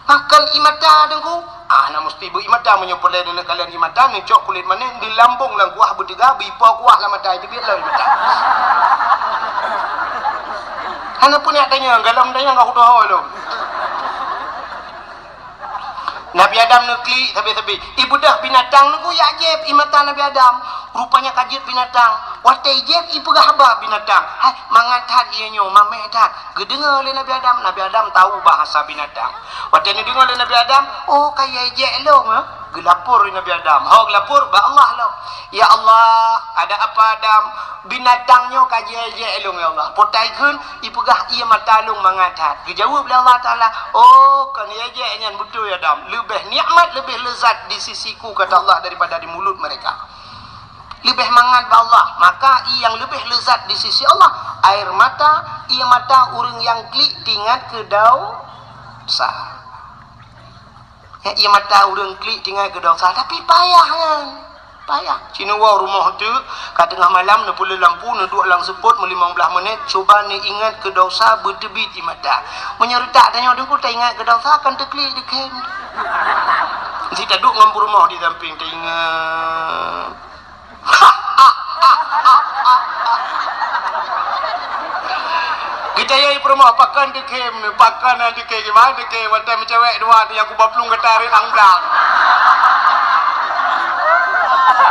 Makan i mata teungku. Ah, na mesti beu i mata meunyoe peureulèe neukalon i mata, neucok kulit manis, dilambong lam kuah beutiga, beu ipo kuah lam mata, itu biet lom i mata. Hana pun nak tanya, galom tanya enggak udah lom. Nabi Adam neuklik sabe-sabe. Ibeudôh binatang nunggu jak jieb i mata Nabi Adam. Rupanya ka jeuet binatang. Watèe jieb ipeugah haba binatang. Hai, mangat that ie nyoe, mamèh that. Geudeungoe lé Nabi Adam, Nabi Adam tahu bahasa binatang. Watèe neudeungoe lé Nabi Adam, "Oh, ka ie jieb lôn, eh?" Geulapor lé Nabi Adam. Ho geulapor bak Allah lom. "Ya Allah, ada apa Adam? Binatang nyoe ka jieb lôn ya Allah. Potai kheun ipeugah ie mata lôn mangat that." Geujaweueb lé Allah Taala, "Oh, kon ie jieb nyan beutôi Adam. Leubeh nikmat, leubeh lezat di sisiku," kata Allah, "daripada di mulut mereka." Leubeh mangat bak Allah. Maka ie nyang leubeh lezat di sisi Allah, air mata, ie mata ureueng nyang klik teuingat keu desya. Ya, ie mata ureueng klik teuingat keu desya, tapi payah nyan. Payah. Sinewoe rumoh teuk, ka teungoh malam neupeuleueh lampu, neuduek lam seupôt meulimong blaih menit, cuba neuingat keu desya beuteubiet ie mata. Meunyoe reutak tanyoe teungku taingat keu desya kan teuklik dikhem. Meusti taduek ngon peurumoh di sampéng taingat. Geutanyong peurumoh, "Pakon dikhem nyoe? Pakon dikhem? Kiban dikhem? Watèe meucewek dua tu nyang kuba plueng gata rot lam blang."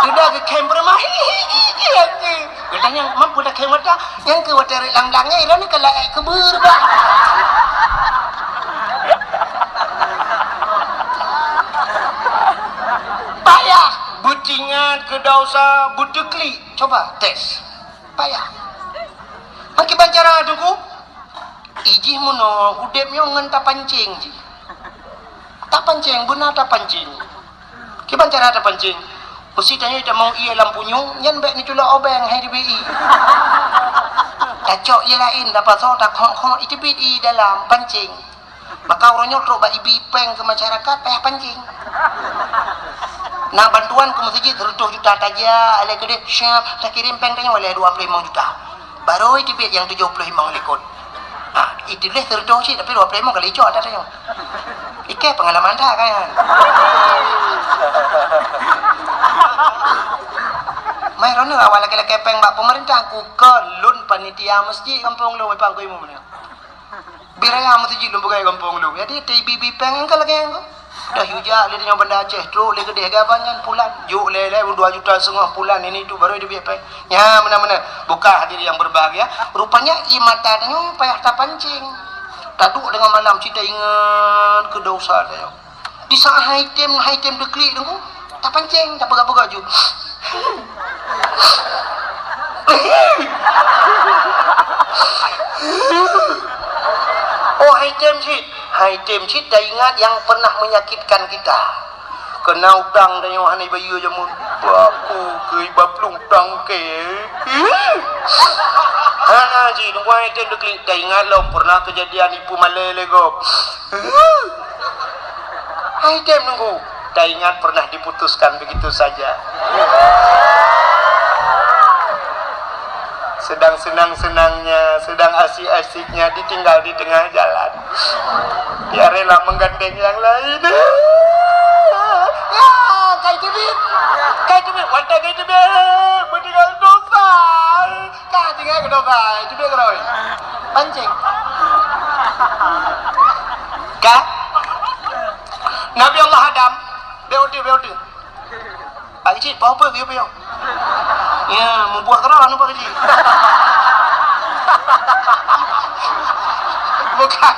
Sudah geukhem peurumoh, hi, hi, hi, hi, hi. Geutanyong, "Mampu dak khem gata?" "Nyang keu watèe rot lam blang nyan, ilôn ka laék keubeuet bah." Payah. Beuteuingat keu desya, beuteuklik. Coba tes. Payah. Meukiban cara teungku? Ijih meunoe udeb nyoe ngon tapancing jih. Tapancing, beuna tapancing. Kiban cara tapancing? Meusti tanyoe tamong ie lam punyueng, nyan bèk neuculok obeng hai teubiet ie. Tacok ie laén, tapasoe, takhok-khok, iteubiet ie dalam pancing. Maka uroe nyoe trok bak ibi péng keu masyarakat payah pancing. Na bantuan keu meuseujid seratus juta tajak, lé keudeh siap takirém péng tanyoe lé dua ploh limong juta. Barô iteubiet nyang tujoh ploh limong likot. Ha, ituléh seratus cit tapi dua ploh limong kali cok ata tanyoe. Ikei pengalaman that kan. Mai rono awak lakèe-lakèe péng bak pemerintah ku keu lôn panitia meuseujid gampông lôn, Pak Guru Imum nyoe. Bi raya meuseujid lôn peugah gampông lôn. Jadi, T B B péng nyang ka lagèe nyan. Dah yue jak lé nyoe Banda Aceh, trok lé keudeh gaba nyan pulan. Jok lé, lé dua juta setengah pulan ini tu baru dia biar péng. Nya, mana-mana. Bukan hadirin yang berbahagia. Rupanya, ie mata tanyoe payah tapancing. Taduek teungoh malam cit taingat keu dosa tanyoe. Di saat hai tem, hai tem teuklik teungku, tapancéng, tapeugah-peugah ju. Oh, hai tem cit, hai tem cit taingat nyang pernah menyakitkan kita. Keuna utang tanyoe hana ibayeue jameun. Baku keu iba plueng tangke. Hana jih, nunggu hai tem teuklik, taingat lom pernah kejadian ipeue malée lé gob. Hai tem nunggu, taingat pernah diputuskan begitu saja. Sedang senang-senangnya, sedang asik-asiknya ditinggal di tengah jalan. Dia rela menggandeng yang lain. Ya, kai teubiet. Kai teubiet. Watèe kai teubiet, meutinggai dosa. Ka tinggai keu dosa, teubiet keudroe. Pancéng. Ka? Nabi Allah Adam, beuti, beuti. Pak Keuchik, pape geuyue piôh? Ya, mubuah keudroe anu Pak Keuchik. Bukan.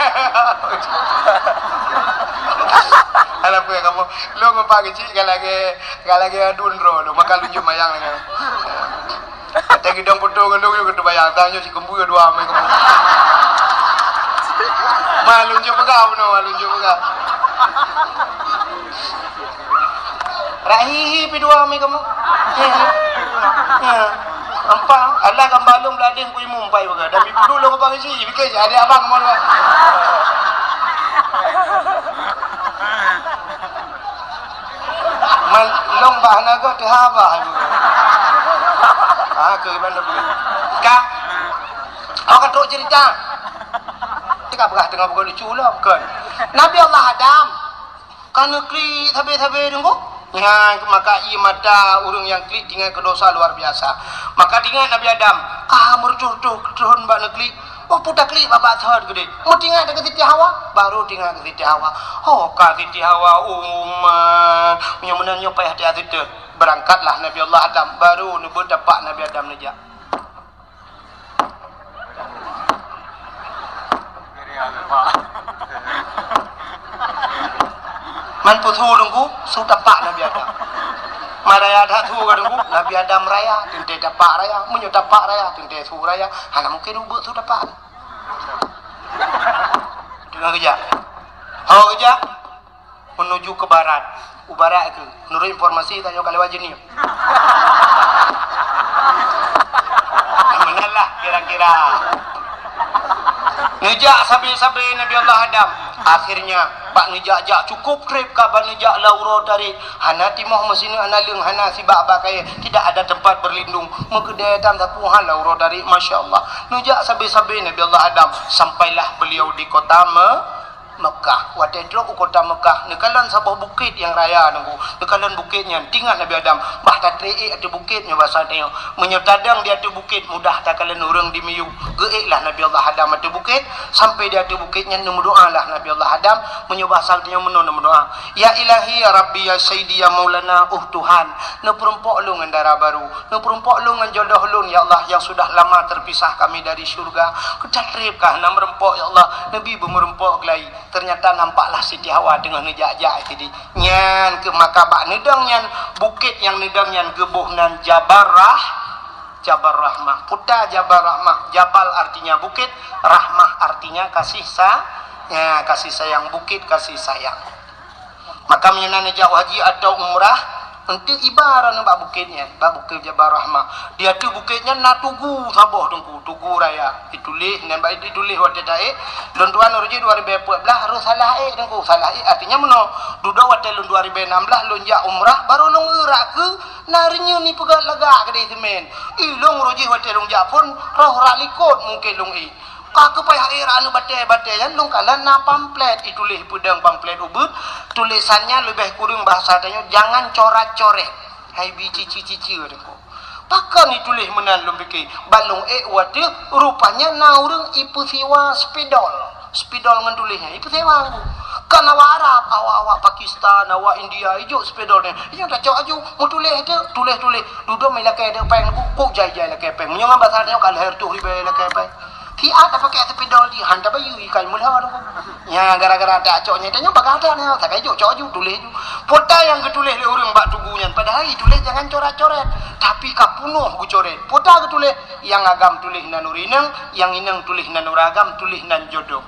Alah, peue kamoe? Lôn ngon Pak Keuchik ka lagèe, ka lagèe aduen droe lôn, maka lôn jeuet mayang lagèe. Watèe geudong foto ngon lôn, lôn geuteubayang, tanyoe si keumbui dua mé kamoe. Ma lôn jeuet peugah bunoe, ma lôn jeuet peugah. Rahihi pi dua mi kamoe. Ya. Ya. Nampak? Allah gambar lôn beuladeh ku imum pai bagai. Dan mi puduk lôn keupak keuchik, pikir si adik abang kamoe dua. Man, lôn bah naga teuhaba. Ah, ke bandar. Ka. Awak ka trok cerita. Teuka peugah teungoh bukan lucu lom, kan? Nabi Allah Adam. Ka neuklik sabe-sabe teungku. Nyan maka ie mata ureueng nyang klik tinggai keu dosa luar biasa. Maka tinggai Nabi Adam, ka meureutoh-reutoh keuthon bak neuklik. Oh, puta klik bak-bak thon keudeh. Meutinggai keu Siti Hawa, baru tinggai keu Siti Hawa. Oh, ka Siti Hawa umat. Meunyoe meunan nyoe payah teuh. Beurangkatlah Nabi Allah Adam, baru neubeuet tapak Nabi Adam neujak. Man peue su teungku, su tapak Nabi Adam. Man raya that su ka teungku, Nabi Adam raya, teuntèe tapak raya. Meunyoe tapak raya, teuntèe su raya. Hana mungken ubeuet su tapak. Deungö keujak. Ho keujak. Menuju ke barat. U barat keuh. Menurut informasi, tanyoe ka lewat jeunieb. Meunan lah kira-kira. Neujak sabe-sabe Nabi Allah Adam. Akhirnya, bak neujak-jak cukup trép ka bak neujak lam uroe tarék. Hana timoh meusineuk, hana leueng, hana sibak bak kayèe. Tidak ada tempat berlindung. Meukeudèe tam sapeue han lam uroe tarék, masya Allah. Neujak sabe-sabe Nabi Allah Adam. Sampailah beliau di kota Me-, Mekah. Watèe trok u kota Mekah, neukalon saboh bukét nyang raya teungku. Neukalon bukét nyan, teuingat Nabi Adam, bah tatrép ék ateueh bukét nyoe basa tanyoe. Meunyoe tadong di ateueh bukét, mudah takalon ureueng di miyueb. Geuék lah Nabi Allah Adam ateueh bukét, sampai di ateueh bukét nyan neumeudoa lah Nabi Allah Adam, meunyoe basa tanyoe meunoe neumeudoa. Ya Ilahi, ya Rabbi, ya Sayyidi, ya Maulana, oh Tuhan, neupeurumpok lôn ngon dara barô, neupeurumpok lôn ngon jodoh lôn, ya Allah, yang sudah lama terpisah kami dari syurga. Keu tatrép ka hana meurumpok, ya Allah, neubi beumeurumpok keulai. Ternyata nampaklah Siti Hawa teungoh neujak-jak sideh. Nyan keuh maka bak neudong nyan, bukét nyang neudong nyan geuboh nan Jabal Rah-, Jabal Rahmah. Peue ta Jabal Rahmah? Jabal artinya bukit, Rahmah artinya kasih sa-, ya, kasih sayang, bukit kasih sayang. Maka meunyoe na neujak haji atau umrah, eunteuk iba droeneuh bak bukét nyan, bak bukét Jabal Rahmah. Di ateueh bukét nyan na tugu saboh teungku, tugu raya. Ituléh, nyan bak ituléh watèe taék, lôn tuan uroe jih dua ribèe peuet blah, rôh salah ék teungku, salah ék artinya meunoe. Dudoe watèe lôn dua ribèe nam blah lôn jak umrah, barô lôn eu rak keu na reunyeun ipeugöt lagak keudéh seumén. Ih, lôn uroe jih watèe lôn jak phôn, rôh rak likôt mungken lôn ék. Ka keuh payah ék rak aneuk batèe-batèe nyan, lôn kalon na pamflet, ituléh peudong pamflet ubit, tulésan nyan leubeh kureueng bahasa tanyoe, jangan corat-coret. Hai bi cici-cici teungku. Pakon ituléh meunan lôn pike, ban lôn ék u ateueh, rupanya na ureueng ipeusiwa spidol. Spidol ngon tuléh nyan ipeusiwa. Kan awak Arab, awak-awak Pakistan, awak India, ijok spidol nyan. Ijok tacok aju, meutuléh teuk, tuléh-tuléh. Dudoe mé lakèe teuk péng, kuk jai-jai lakèe péng. Meunyoe ngon basa tanyoe ka lhèe reutôh ribèe lakèe péng. Tiat dak pakai spidol di, han tabayeue ikai meulhö tu. Nya gara-gara tak cok nyan, tanyoe bagah that nyan, sakai jok cok aju tuléh ju. Pota nyang geutuléh lé ureuëng bak tugu nyan, padahai tuléh jangan coret-coret, tapi ka punoh geucoret. Pota geutuléh, nyang agam tuléh nan ureuëng inong, nyang inong tuléh nan ureuëng agam, tuléh nan jodoh.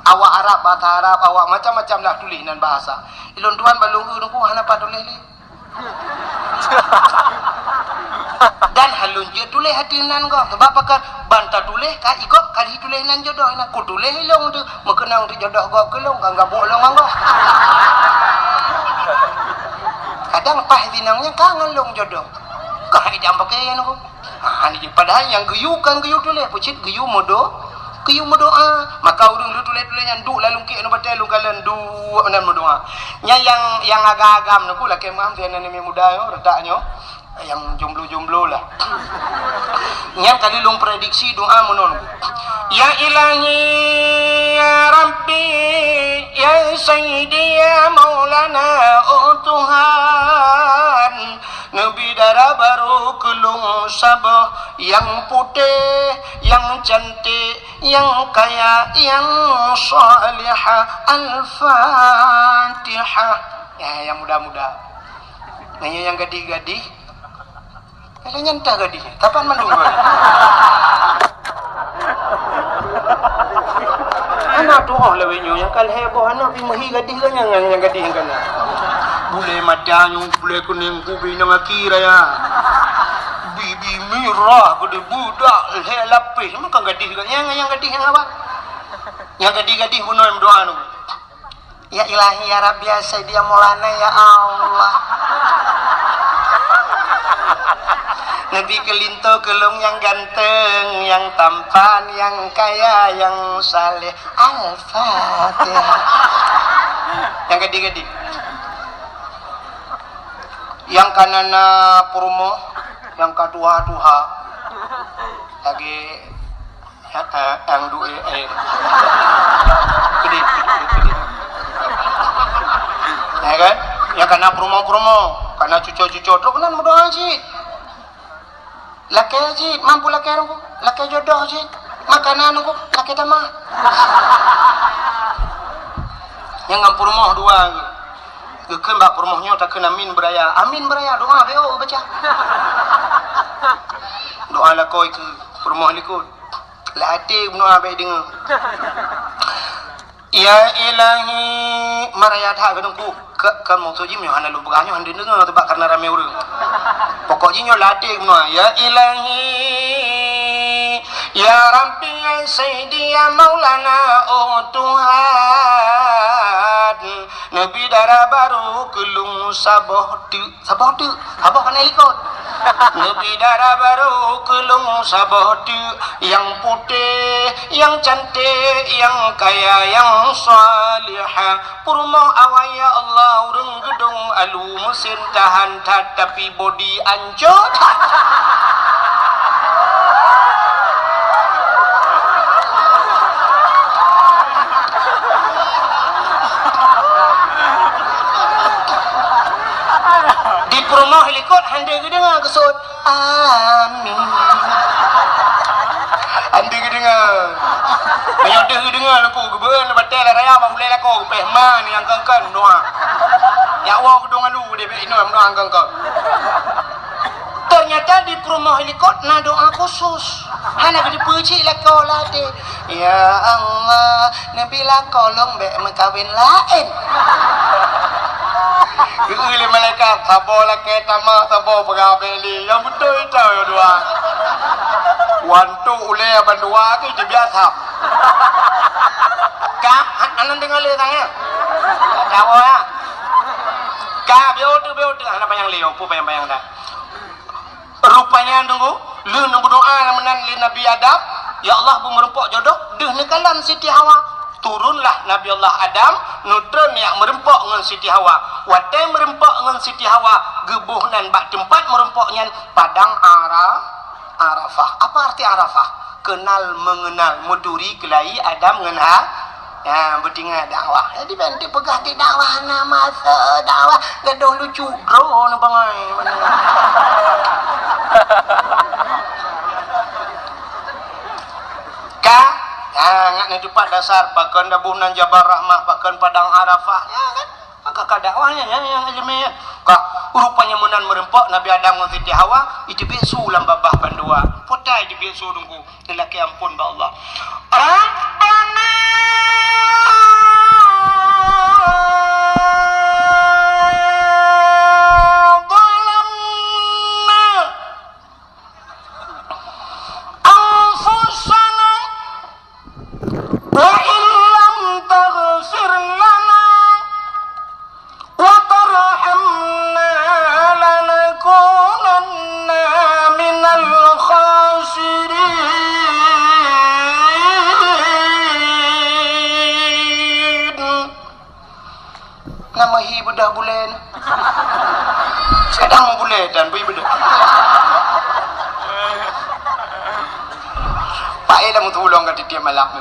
Awak Arab, bahasa Arab, awak macam-macam lah tuléh nan bahasa. Ilôn tuan balong ureuëng ku hana pat tuléh lé. Dan halôn jeuet tuléh ateueh nan gob. Sebab pakon? Ban tatuléh ka igob ka jituléh nan jodoh. Inan kutuléh ilôn tu, meukeunong tu jodoh gob keu lôn, kan gabuk lôn ngon gob. Kadang paih sinong nyan ka ngon lôn jodoh. Ka idang pakai nyan ku. Ha, ni padahai nyang geuyue kan geuyue tuléh, peucit geuyue meudo-, geuyue meudoa. Maka ureuëng lôn tuléh-tuléh nyan duek lam lungkek nyoe batée lôn kalon duek nan meudoa. Nyan nyang, nyang agam-agam nyoe ku lakée meuam sinan aneuk muda nyoe, reutak nyoe. Nyang jomblo-jomblo lah. Nyan kali lôn prediksi doa meunan. Ya Ilahi, ya Rabbi, ya Sayyidi, ya Maulana, oh Tuhan, neubi dara barô keu lôn saboh nyang putéh, nyang cantik, nyang kaya, nyang salihah. Al-Fatihah. Ya, nyang muda-muda. Nanya nyang gadih-gadih. Kalau nyan tah gadih, kapan mandum? Anak tu'oh lawét nyoe nyang ka lhée boh aneuk pi meuhi gadih geuh nyang, nyang gadih nyang kana. Bulée mata nyoe, bulée kuning, kubi nang aki raya. Bibi mirah geude budak lhée lapéh, meukan gadih geuh nyang, nyang gadih nyang awak. Nyang gadih-gadih bunoe meudoa nyoe. Ya Ilahi, ya Rabbi, ya Sayyidi, ya Maulana, ya Allah. Neubi keu linto keu lôn nyang ganteng, nyang tampan, nyang kaya, nyang saleh. Al-Fatihah. Nyang gadih-gadih. Nyang kana na peurumoh, nyang ka tuha-tuha. Lagée Ya, eh, ang duek, eh. Pedih, pedih, pedih. Ya kan? Ya, kana peurumoh-peurumoh, kana cuco-cuco, trok nan meudoa cit. Lakée cit, mampu lakée rung, lakée jodoh cit. Makanan rung, lakée tamah. Nyang ngon peurumoh dua. Geukheun bak peurumoh nyoe takheun amin beuraya. Amin beuraya, doa beu baca. Doa lakoe keu peurumoh likot. Lam até bunoe bék deungoe. Ya Ilahi, maraya that keu Teungku. Ka, ka maksud jih nyoe hana lôn peugah nyoe hana deungoe teubak karena ramé ureuëng. Pokok jih nyoe lam até bunoe. Ya Ilahi, ya Rabbi, ya Sayyidi, ya Maulana, oh Tuhan, neubi dara barô keu lôn saboh teuk. Saboh teuk, saboh kana likot. Neubi dara barô keu lôn saboh teuk, nyang putéh, nyang cantik, nyang kaya, nyang salihah. Peurumoh awai ya Allah, ureuëng geudong alu, meusén tahan that, tapi bodi ancô that. Di peurumoh likot hana geudeungoe geusut. Amin. Hana geudeungoe. Meunyoe deuh geudeungoe laku geubeueun batée lam raya bak ulée lakoe geupéh ma ni nyang kon-kon doa. Nyak woe geudong alu deh bék inoe doa kon-kon. Ternyata di peurumoh likot na doa khusus. Hana geuteupeue cit lakoe lam até. Ya Allah, neubi lakoe lôn bék meukawen laén. Geueu lé malaikat, saboh lakée tamah, saboh peugah bék lé. Nyang beutôi ita nyoe dua. Wantok ulée bandua tu je biasa. Ka, aneuk deungoe lé tangan. Ka, ya. Ka, biôh tu, biôh tu. Hana panyang lé, peue panyang-panyang dah. Rupanya, Teungku, lheueh neubeudoa meunan lé Nabi Adam, "Ya Allah, beu meureumpok jodoh," deuh neukalon Siti Hawa. Turunlah Nabi Allah Adam, neutreun jak meureumpok ngon Siti Hawa. Watée meureumpok ngon Siti Hawa, geuboh nan bak teumpat meureumpok nyan Padang Ara-, Arafah. Apa arti Arafah? Kenal mengenal, meuturi keulai Adam ngon Ha-, Ya, beutingat dakwah. Jadi, ban dipeugah di dakwah, na masa dakwah, gadoh lucu, droe neubangai. Ka Nyang teumpat dasar, pakon daboh nan Jabal Rahmah, pakon Padang Arafah, ya kan? Maka ka dakwah nyan, nyan, nyan ileumèe nyan. Ka, rupanya meunan meureumpok Nabi Adam ngon Siti Hawa, iteubiet su lam babah bandua. Peue ta iteubiet su, Teungku? Neulakèe amphon bak Allah. Rabbana zalamna anfusana wa illam taghfir lana wa tarhamna lanakunanna minal khasirin. Na meuhi beudôh bulèe nyoe. Seudang meubulèe dan bri beudôh. Paéh lam tulông ka tiep-tiep malam.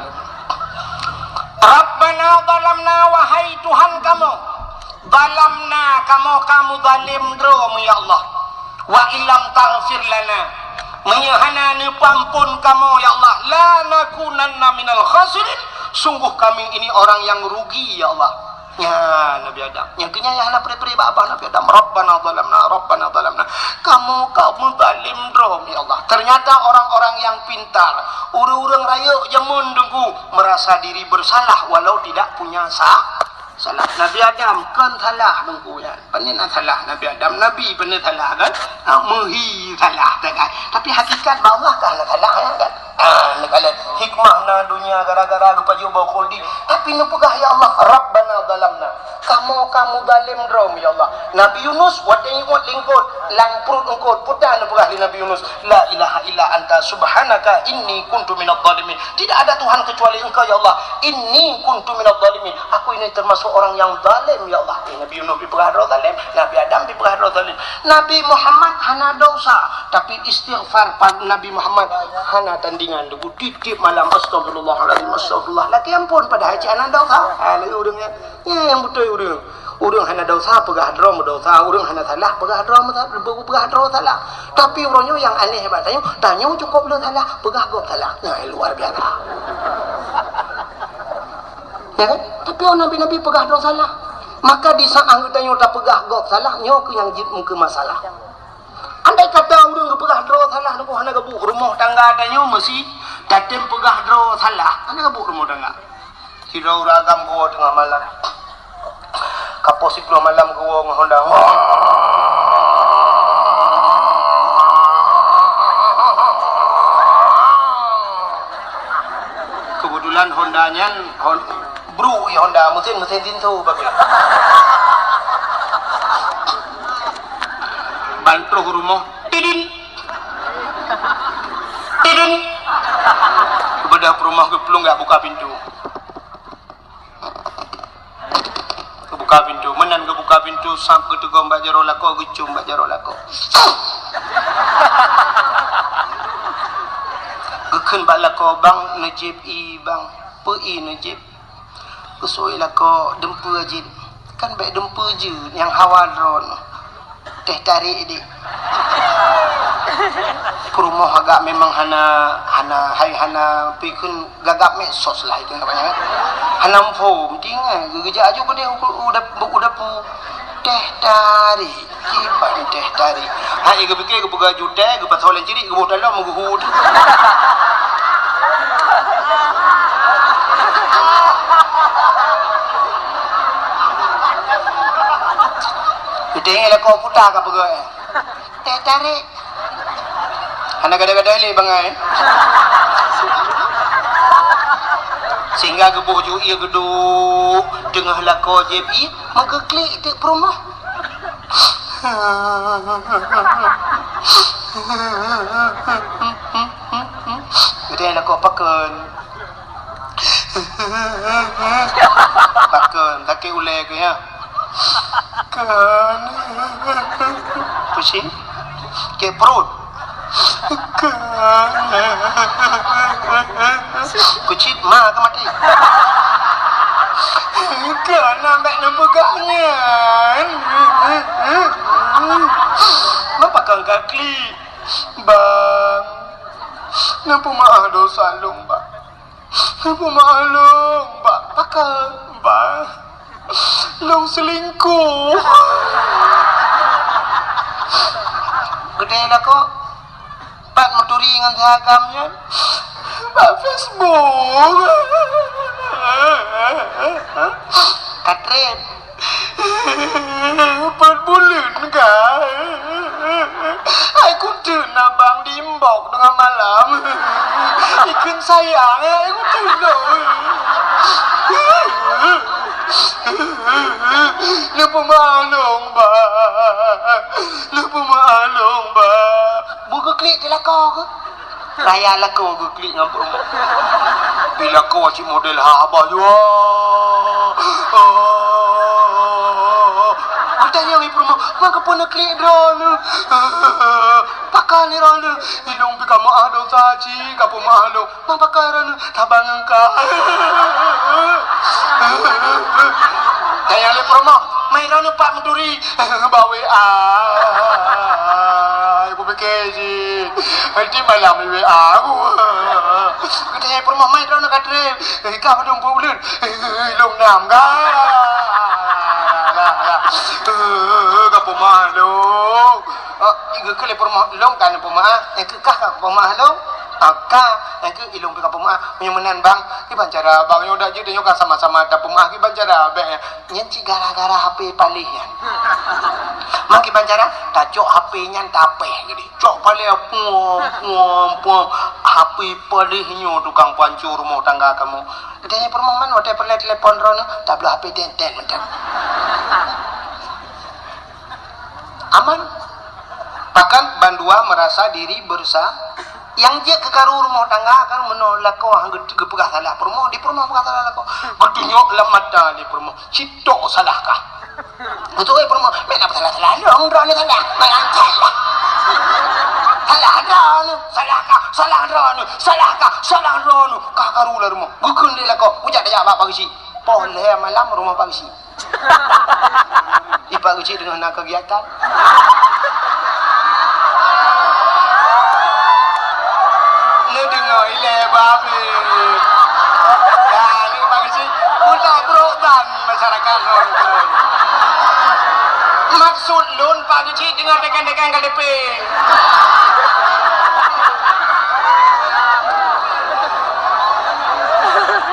Rabbana zalamna, wahai Tuhan kamoe, zalamna, kamoe ka meuzalim droe, ya Allah. Wa illam taghfir lana, meunyoe hana neupeuamphon kamoe, ya Allah, lanakunanna minal khasirin, sungguh kami ini orang yang rugi, ya Allah. Nyan Nabi Adam. Nyang keunyan nyang hana pré-pré bak babah Nabi Adam. Rabbana zalamna, Rabbana zalamna. Kamoe ka meuzalim droe, ya Allah. Ternyata orang-orang yang pintar, ureueng-ureueng rayeuk jameun dulu, merasa diri bersalah walau tidak punya sa-, salah. Nabi Adam kon salah Teungku nyan. Pane na salah Nabi Adam, Nabi pane salah kan? Ha, meuhi salah, kan? Tapi hakikat bak Allah ka hana salah, ya kan? Ha, neukalon hikmah na donya gara-gara geupajoh boh khuldi. Tapi neupeugah, "Ya Allah, Rabbana zalamna." Kamoe ka meuzalim droe, ya Allah. Nabi Yunus, watèe ingat lingkot, lam pruet eungkot, peue ta neupeugah lé Nabi Yunus, "La ilaha illa anta subhanaka inni kuntu minadh dhalimin." Tidak ada Tuhan kecuali Engkau, ya Allah. Inni kuntu minadh dhalimin. Aku ini termasuk orang yang zalim, ya Allah. Eh, Nabi Yunus dipeugah droe zalim, Nabi Adam dipeugah droe zalim. Nabi Muhammad hana dosa, tapi istighfar pa-, Nabi Muhammad hana tandingan. Tiep-tiep malam, astagfirullahalazim, astagfirullah. Lakèe amphon padahai cit hana dosa. Ha, lagèe ureueng nyan. Nyan nyang beutôi ureueng. Ureueng hana dosa peugah droe meudosa, ureueng hana salah peugah droe meusa-, peugah droe salah. Tapi uroe nyoe nyang aneh bak tanyoe, tanyoe cukôp le salah, peugah gob salah. Nyan luar biasa. Ya kan? Tapi oh nabi-nabi peugah droe salah. Maka di saat geutanyoe tapeugah gob salah, nyoe keuh nyang jeuet meukeue masalah. Andai kata ureueng geupeugah droe salah, nyoe hana geubuet rumoh tangga tanyoe, meusi tatem peugah droe salah, hana geubuet rumoh tangga. Sidroe ureueng agam geuwoe teungoh malam. Ka poh siploh malam geuwoe ngon honda. Keubeutulan honda nyan hon-, bruk i honda, meusén, meusén tinto bagai. Ban troh rumoh, tidin. Tidin. Geubeudôh peurumoh geuplueng geujak buka pintoe. Geubuka pintoe, meunan geubuka pintoe, sab geuteugom bak jaroe lakoe, geucôm bak jaroe lakoe. Geukheun bak lakoe, "Bang, neujieb ie, Bang." "Peue ie neujieb?" Geusui lakoe, "Dumpeue jieb." "Kan bèk dumpeue jeuet, nyang hawa droeneuh." Teh tarék deh. Peurumoh agak memang hana, hana, hai hana pikun gagap medsos lah itu namanya. Hana muphom, tinggai geujak aju keudeh u, u dap-, u dapu. Teh tarék, kiban teh tarék. Hai geupike geupeugah jutée, geupasoe lam cirik, geuboh dalam meuguhu. Geutanyoe lakoe puta ka peugah, eh. Teh tarék. Hana gada-gada lé bangai. Sehingga geuboh ju ie geuduek teungoh lakoe jieb ie, meugeuklik teuk peurumoh. Geutanyoe lakoe pakon. Pakon, sakét ulée keuh nyan. Kon. Pusing. Sakét pruet. Kon. Kucit ma ka maté. Kon, ambek neupeugah nyan. Meupakan ka klik. Bang, neupeumaah dosa lôn, Bang. Peumeu'ah lôn, Bang. Pakon, Bang? Lôn seulingkoh. Geutanyoe lakoe, pat meuturi ngon si agam nyan? Bak Facebook. Ka treb. Pat buleuen ka. Hai kuteun abang di inbox teungoh malam. Ikheun sayang, hai kuteun. Neupeumeu'ah lôn, Bang. Neupeumeu'ah lôn, Bang. Beu geuklik di lakoe keuh. Raya lakoe geuklik ngon peurumoh. Di lakoe cit model haba jua. Oh. Geutanyong lé peurumoh, "Meukeupeu neuklik droeneuh? Pakon droeneuh?" "Ilôn pih ka meu'ah dosa cit, ka peumeu'ah lôn." "Meupakat droeneuh?" "Tabang ngon ka." Tanyong lé peurumoh, "Meu'ah droeneuh pat meuturi?" "Bak W A." Kupike cit. Nanti malam di W A aku. Geutanyong lé peurumoh, "Meu'ah droeneuh ka treb?" "Eh, ka padum peuet buleuen?" "Eh, lôn nam ka." "Eh, ka peumeu'ah lôn." Oh, geukheun lé peurumoh, "Lôn ka neupeumeu'ah, nyang keuh kah ka peumeu'ah lôn?" "Ah, ka, nyang keuh ilôn pih ka peumeu'ah." "Meunyoe meunan, Bang, kiban cara, Bang, nyoe dak jeuet nyoe ka sama-sama tapeumeu'ah, kiban cara, bèk nyan?" "Nyan cit gara-gara H P paléh nyan." "Man kiban cara?" "Tacok H P nyan tapéh jadi. Cok paléh, puam, puam, puam. H P paléh nyoe tukang pancô rumoh tangga kamoe." Geutanyong lé peurumoh, "Man watèe peureulèe telepon droeneuh?" "Tabloe H P tén-tén mantong." Aman. Pakon bandua meurasa diri beureusa. Nyang jeuet keu karu rumoh tangga kan meunoe lakoe han geu-, geupeugah salah peurumoh, di peurumoh peugah salah lakoe. Geutunyok lam mata lé peurumoh, "Cit tok salah kah?" Beutôi peurumoh, "Meunan salah-salah lôn, droeneuh salah. Meunan salah. Salah droeneuh, salah kah, salah droeneuh, salah kah, salah droeneuh." Ka karu lam rumoh. Geukheun lé lakoe, "Kujak tajak bak Pak Geuchik." Poh lhèe malam rumoh Pak Geuchik. Di Pak Geuchik teungoh na kegiatan. Neudeungoe ilèe babe. Ya, ni Pak Geuchik, ulèe brok ban masyarakat lôn. Maksud lôn Pak Geuchik teungoh tekan-tekan K T P.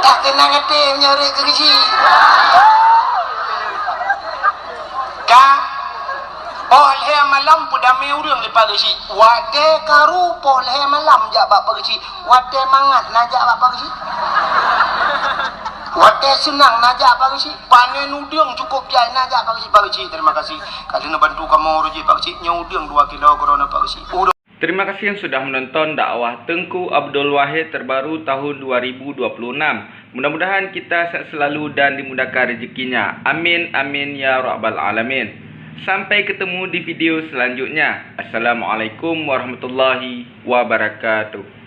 Tak keunong até meunyoe rhot keu Geuchik. Ka, poh lhèe malam peudamé ureueng lé Pak Geuchik. Watèe karu poh lhèe malam jak bak Pak Geuchik. Watèe mangat na jak bak Pak Geuchik. Watèe seunang na jak Pak Geuchik. Panen udeueng cukôp jai na jak Pak Geuchik. Pak Geuchik, terima kasih. Ka lheueh neubantu kamoe reuji Pak Geuchik. Nyoe udeueng dua kilo keudroe Pak Geuchik. Terima kasih yang sudah menonton dakwah Teungku Abdul Wahid terbaru tahun dua ribu dua puluh enam. Mudah-mudahan kita sehat selalu dan dimudahkan rezekinya. Amin, amin, ya rabbal alamin. Sampai ketemu di video selanjutnya. Assalamualaikum warahmatullahi wabarakatuh.